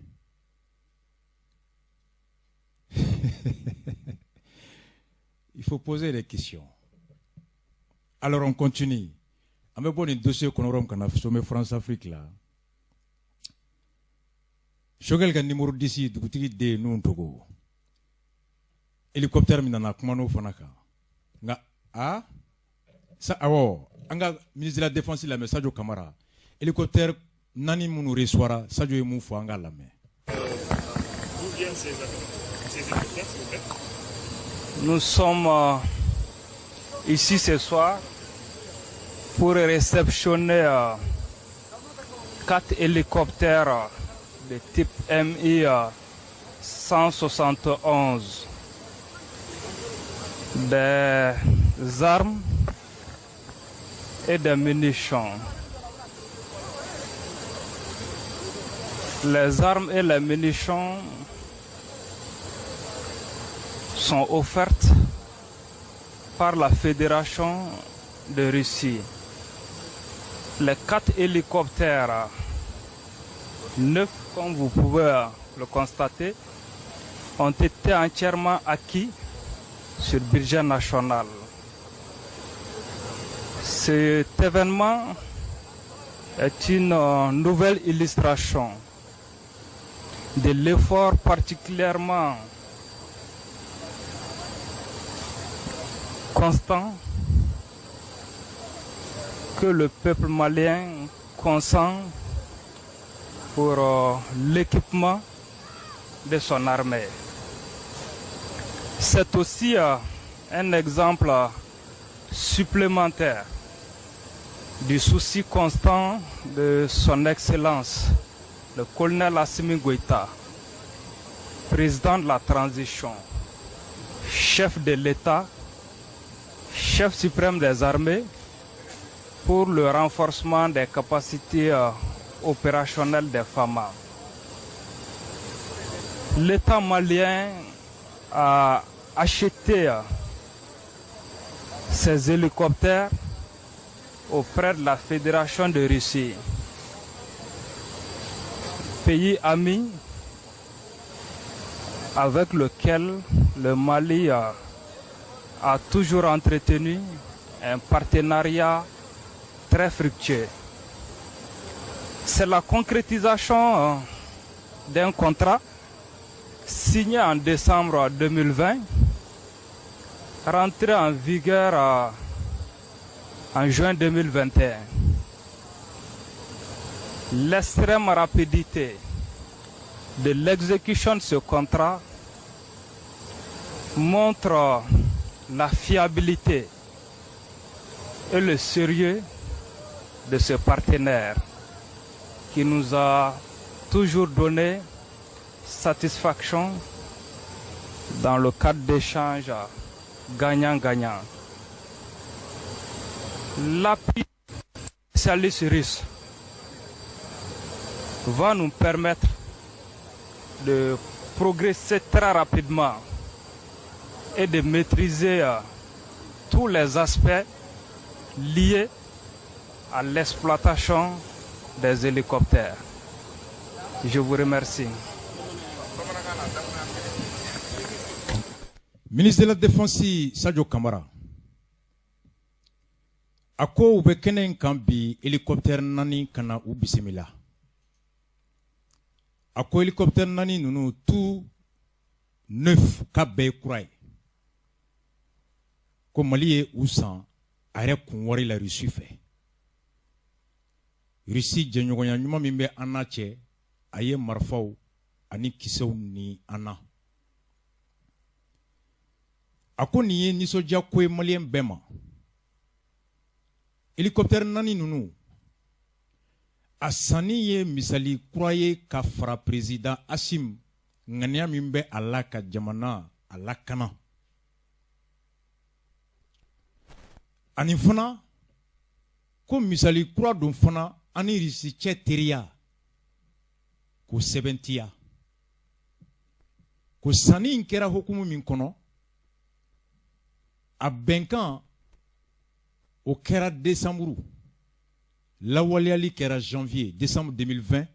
Il faut poser des questions. Alors on continue. An bɛ bɔ nin dossier kɔnɔ yɔrɔ min ka na sommet France Afrique la. Choguel ka numéro 10 dugutigi den Nuhu Togo. Hélicoptère min nana kuma n'o fana kan. Nka a sa awɔ an ka ministre de la défense lamɛn Sadio Kamara. Hélicoptère 4 minnu reçoira Sadio ye mun fɔ an k'a lamɛn. D'où viennent ces hélicoptères, s'il vous plaît? Nous sommes ici ce soir pour réceptionner 4 hélicoptères de type MI 171, des armes et des munitions. Les armes et les munitions sont offertes par la Fédération de Russie. Les 4 hélicoptères neufs, comme vous pouvez le constater, ont été entièrement acquis sur budget national. Cet événement est une nouvelle illustration de l'effort particulièrement constant que le peuple malien consent pour l'équipement de son armée. C'est aussi un exemple supplémentaire du souci constant de son Excellence, le colonel Assimi Goïta, président de la transition, chef de l'État, chef suprême des armées, pour le renforcement des capacités opérationnelles des FAMA. L'État malien a acheté ces hélicoptères auprès de la Fédération de Russie, pays ami avec lequel le Mali a toujours entretenu un partenariat très fructueux. C'est la concrétisation d'un contrat signé en décembre 2020, rentré en vigueur en juin 2021. L'extrême rapidité de l'exécution de ce contrat montre la fiabilité et le sérieux de ce partenaire qui nous a toujours donné satisfaction dans le cadre d'échanges gagnant-gagnant. L'appui spécialiste russe va nous permettre de progresser très rapidement et de maîtriser tous les aspects liés à l'exploitation des hélicoptères. Je vous remercie. Ministre de la Défense Sadio Kamara a ko u bɛ kɛnɛ in kan bi hélicoptère 4 ka na u bisimila. A ko hélicoptère 4 ninnu tout neuf k'a bɛɛ ye kura ye. Ko Mali ye u san a yɛrɛ kun wari la Russie fɛ. Russie jɛɲɔgɔnya ɲuman min bɛ an n'a cɛ, a ye marifaw ani kisɛw ni an na. A ko nin ye nisɔndiya ko ye maliyɛn bɛɛ ma. Hélicoptère 4 ninnu a sanni ye misali kura ye ka fara président Assimi ŋaniya min bɛ a la ka jamana a lakana. Ani fana ko misali kura don fana ani Russie cɛ teriya k'o sɛbɛntiya. Ko sanni in kɛra hukumu min kɔnɔ, a bɛnkan o kɛra décembre, lawaleyali kɛra janvier, décembre 2020,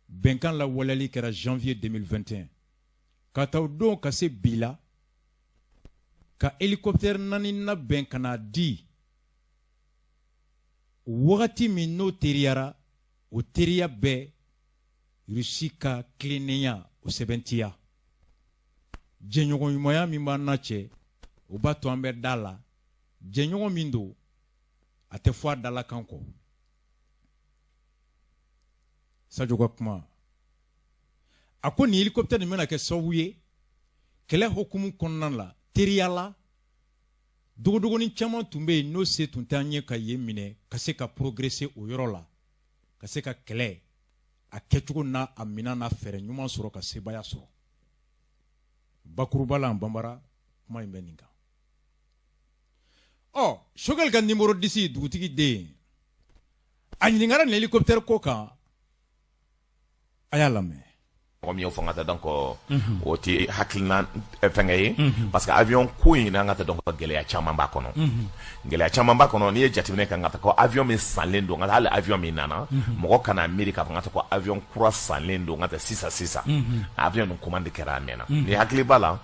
bɛnkan lawaleyali kɛra janvier 2021. Ka taa o don ka se bi la, ka hélicoptère 4 labɛn ka n'a di wagati min n'o teriyara, o teriya bɛ Russie ka tilennenya o sɛbɛntiya. Jɛɲɔgɔnɲumanya min b'an n'a cɛ, o b'a to an bɛ da la. Jɛɲɔgɔn min don, a tɛ fɔ a dalakan kɔ. Sadio ka kuma. A ko nin hélicoptère nin bɛna kɛ sababu ye kɛlɛ hukumu kɔnɔna la, teriya la, dogodogonin caman tun bɛ yen n'o se tun t'an ye ka yen minɛ, ka se ka progresser o yɔrɔ la, ka se ka kɛlɛ a kɛcogo n'a a minɛn n'a fɛɛrɛ ɲuman sɔrɔ ka sebaaya sɔrɔ. Bakuruba la banbara kuma in bɛ nin kan. Ɔ, Choguel ka numéro 10 dugutigi den, a ɲininkara nin hélicoptère ko kan, a y'a lamɛn. Mɔgɔ min y'o fɔ n ka taa donc o tɛ hakilina fɛnkɛ ye, parce que avion ko in na n ka taa donc gɛlɛya caman b'a kɔnɔ. Gɛlɛya caman b'a kɔnɔ. N'i ye jateminɛ kɛ n ka taa ko avion min sanlen don, n ka taa hali avion min nana, mɔgɔ kana miiri k'a fɔ n ka taa ko avion kura sanlen don n ka taa sisan sisan. Avion ninnu commande kɛra a mɛnna. Ni hakili b'a la,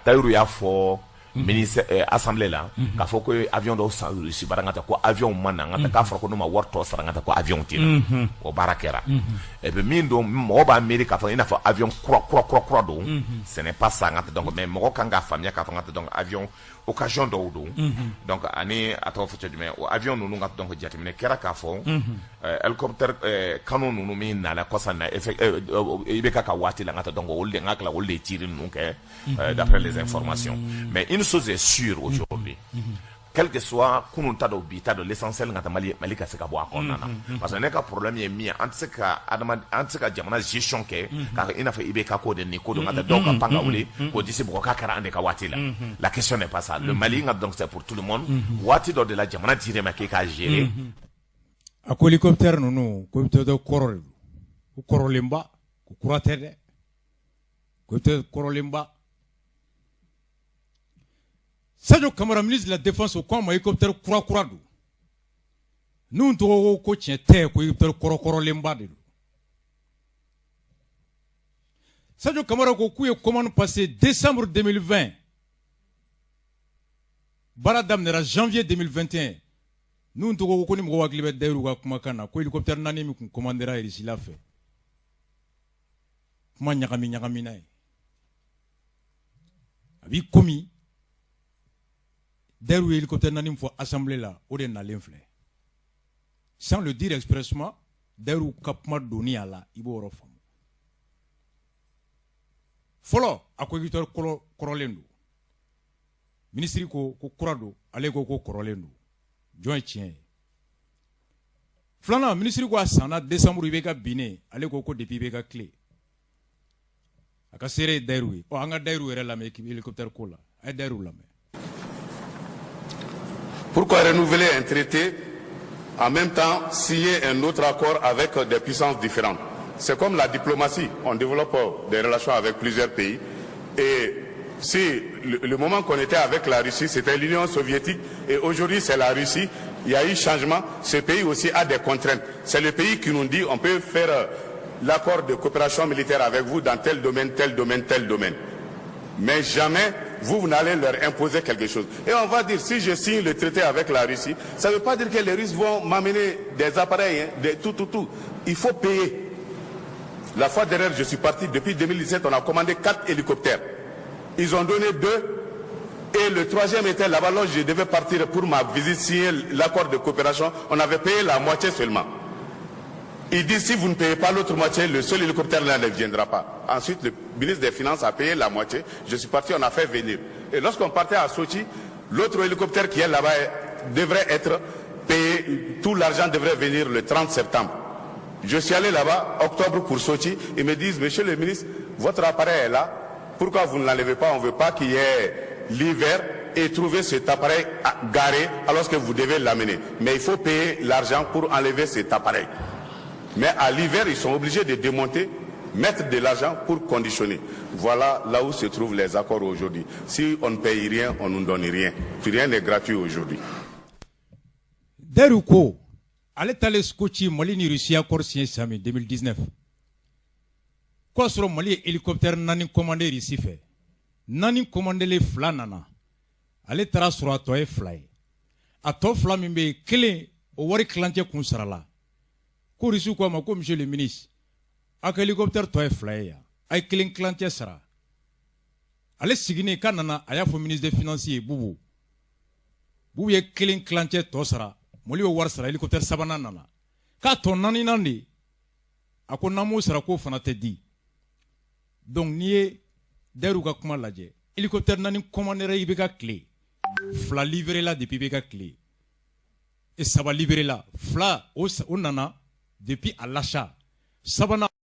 Tayiru y'a fɔ ministre assemblée la k'a fɔ ko avion dɔw san Russie bara, n ka taa ko avion ma na, n ka taa k'a fɔra ko n'u ma wari tɔ sara, n ka taa ko avion tɛ na. O baara kɛra. Et puis min don, mɔgɔ b'a miiri k'a fɔ i n'a fɔ avion kura kura kura kura don, ce n'est pas ça n ka taa donc. Mais mɔgɔ kan k'a faamuya k'a fɔ n ka taa donc avion occasion dɔw don. Donc ani a tɔgɔ fɔ cɛ jumɛn, o avion ninnu ka donc jateminɛ kɛra k'a fɔ hélicoptère canon ninnu min nana kɔsa na IBK ka waati la, n ka taa donc olu de n ka tila olu de ye tir ninnu kɛ, d'après les informations. Mais une chose est sûre aujourd'hui, Quel que soit kunun ta don, bi ta don, l'essentiel ka taa Mali ka se ka bɔ a kɔnɔna na, parce que ne ka problème ye min ye, an tɛ se ka adama, an tɛ se ka jamana gestion kɛ k'a i n'a fɔ IBK ko de nin ko don, ka taa dɔw ka pan ka wuli k'o disi bugɔ k'a kɛra an de ka waati la. La question n'est pas ça. Le Mali nka, donc c'est pour tout le monde. Waati dɔ de la, jamana dir'e ma k'e k'a gérer. A ko hélicoptère ninnu, ko hélicoptère kɔrɔ de don, ko kɔrɔlenba, ko kura tɛ dɛ, ko hélicoptère kɔrɔlenba. Sadio Kamara, ministre de la Défense, o ko a ma hélicoptère kura kura don. N'u tɔgɔ ko tiɲɛ tɛ, ko hélicoptère kɔrɔ kɔrɔlenba de don. Sadio Kamara ko k'u ye commande passée décembre 2020, baara daminɛra janvier 2021. N'u tɔgɔ ko ni mɔgɔ hakili bɛ Dayiru ka kumakan na, ko hélicoptère naani min kun commandera Russie la fɛ, kuma ɲagami ɲagamina ye, a b'i komi Dayiru ye hélicoptère naani fɔ assemblée la, o de nalen filɛ. Sans le dire expressément, Dayiru ka kuma donni a la, i b'o yɔrɔ faamu. Fɔlɔ, a ko hélicoptère kɔrɔlen don, minisiri ko ko kura don, ale ko ko kɔrɔlen don. Jɔn ye tiɲɛ ye? Filanan, minisiri ko a sanna décembre i bɛ ka binnen, ale ko ko depuis i bɛ ka tile. A ka seere ye Dayiru ye. Ɔ, an ka Dayiru yɛrɛ lamɛn hélicoptère ko la. A ye Dayiru lamɛn. Pourquoi renouveler un traité, en même temps signer un autre accord avec des puissances différentes? C'est comme la diplomatie. On développe des relations avec plusieurs pays. Et si le moment qu'on était avec la Russie, c'était l'Union soviétique, et aujourd'hui c'est la Russie, il y a eu changement. Ce pays aussi a des contraintes. C'est le pays qui nous dit on peut faire l'accord de coopération militaire avec vous dans tel domaine, tel domaine, tel domaine. Mais jamais vous, vous n'allez leur imposer quelque chose. Et on va dire, si je signe le traité avec la Russie, ça ne veut pas dire que les Russes vont m'amener des appareils, hein, des, tout, tout, tout. Il faut payer. La fois dernière, je suis parti, depuis 2017, on a commandé 4 hélicoptères. Ils ont donné 2, et le troisième était là-bas. Lorsque je devais partir pour ma visite, signer l'accord de coopération, on avait payé la moitié seulement. Il dit, si vous ne payez pas l'autre moitié, le seul hélicoptère là ne viendra pas. Ensuite, le ministre des Finances a payé la moitié. Je suis parti, on a fait venir. Et lorsqu'on partait à Sochi, l'autre hélicoptère qui est là-bas devrait être payé, tout l'argent devrait venir le 30 septembre. Je suis allé là-bas, octobre pour Sochi, ils me disent, monsieur le ministre, votre appareil est là, pourquoi vous ne l'enlevez pas? On ne veut pas qu'il y ait l'hiver et trouver cet appareil garé alors que vous devez l'amener. Mais il faut payer l'argent pour enlever cet appareil. Mais à l'hiver, ils sont obligés de démonter, mettre de l'argent pour conditionner. Voilà là où se trouvent les accords aujourd'hui. Si on ne paye rien, on ne nous donne rien. Rien n'est gratuit aujourd'hui. Dayiru ko ale taalen Sochi, Mali ni Russie accord signé san min 2019, k'o y'a sɔrɔ Mali ye hélicoptère naani commandé Russie fɛ. Naani commandé, fila nana, ale taara sɔrɔ a tɔ ye fila ye. A tɔ fila min bɛ yen, kelen o wari tilancɛ kun sarala. Ko Russie ko a ma ko monsieur le ministre, aw ka hélicoptère tɔ ye fila ye yan, a ye kelen tilancɛ sara. Ale siginnen k'a nana, a y'a fɔ ministre des Finances ye, Bubu. Bubu ye kelen tilancɛ tɔ sara, Mali y'o wari sara, hélicoptère sabanan nana. K'a tɔ naaninan de, a ko n'an m'o sara, k'o fana tɛ di. Donc n'i ye Dayiru ka kuma lajɛ, hélicoptère naani commandera i bɛ ka tile, fila livré la depuis i bɛ ka tile, et saba livré la, fila o nana depuis à l'achat, sabanan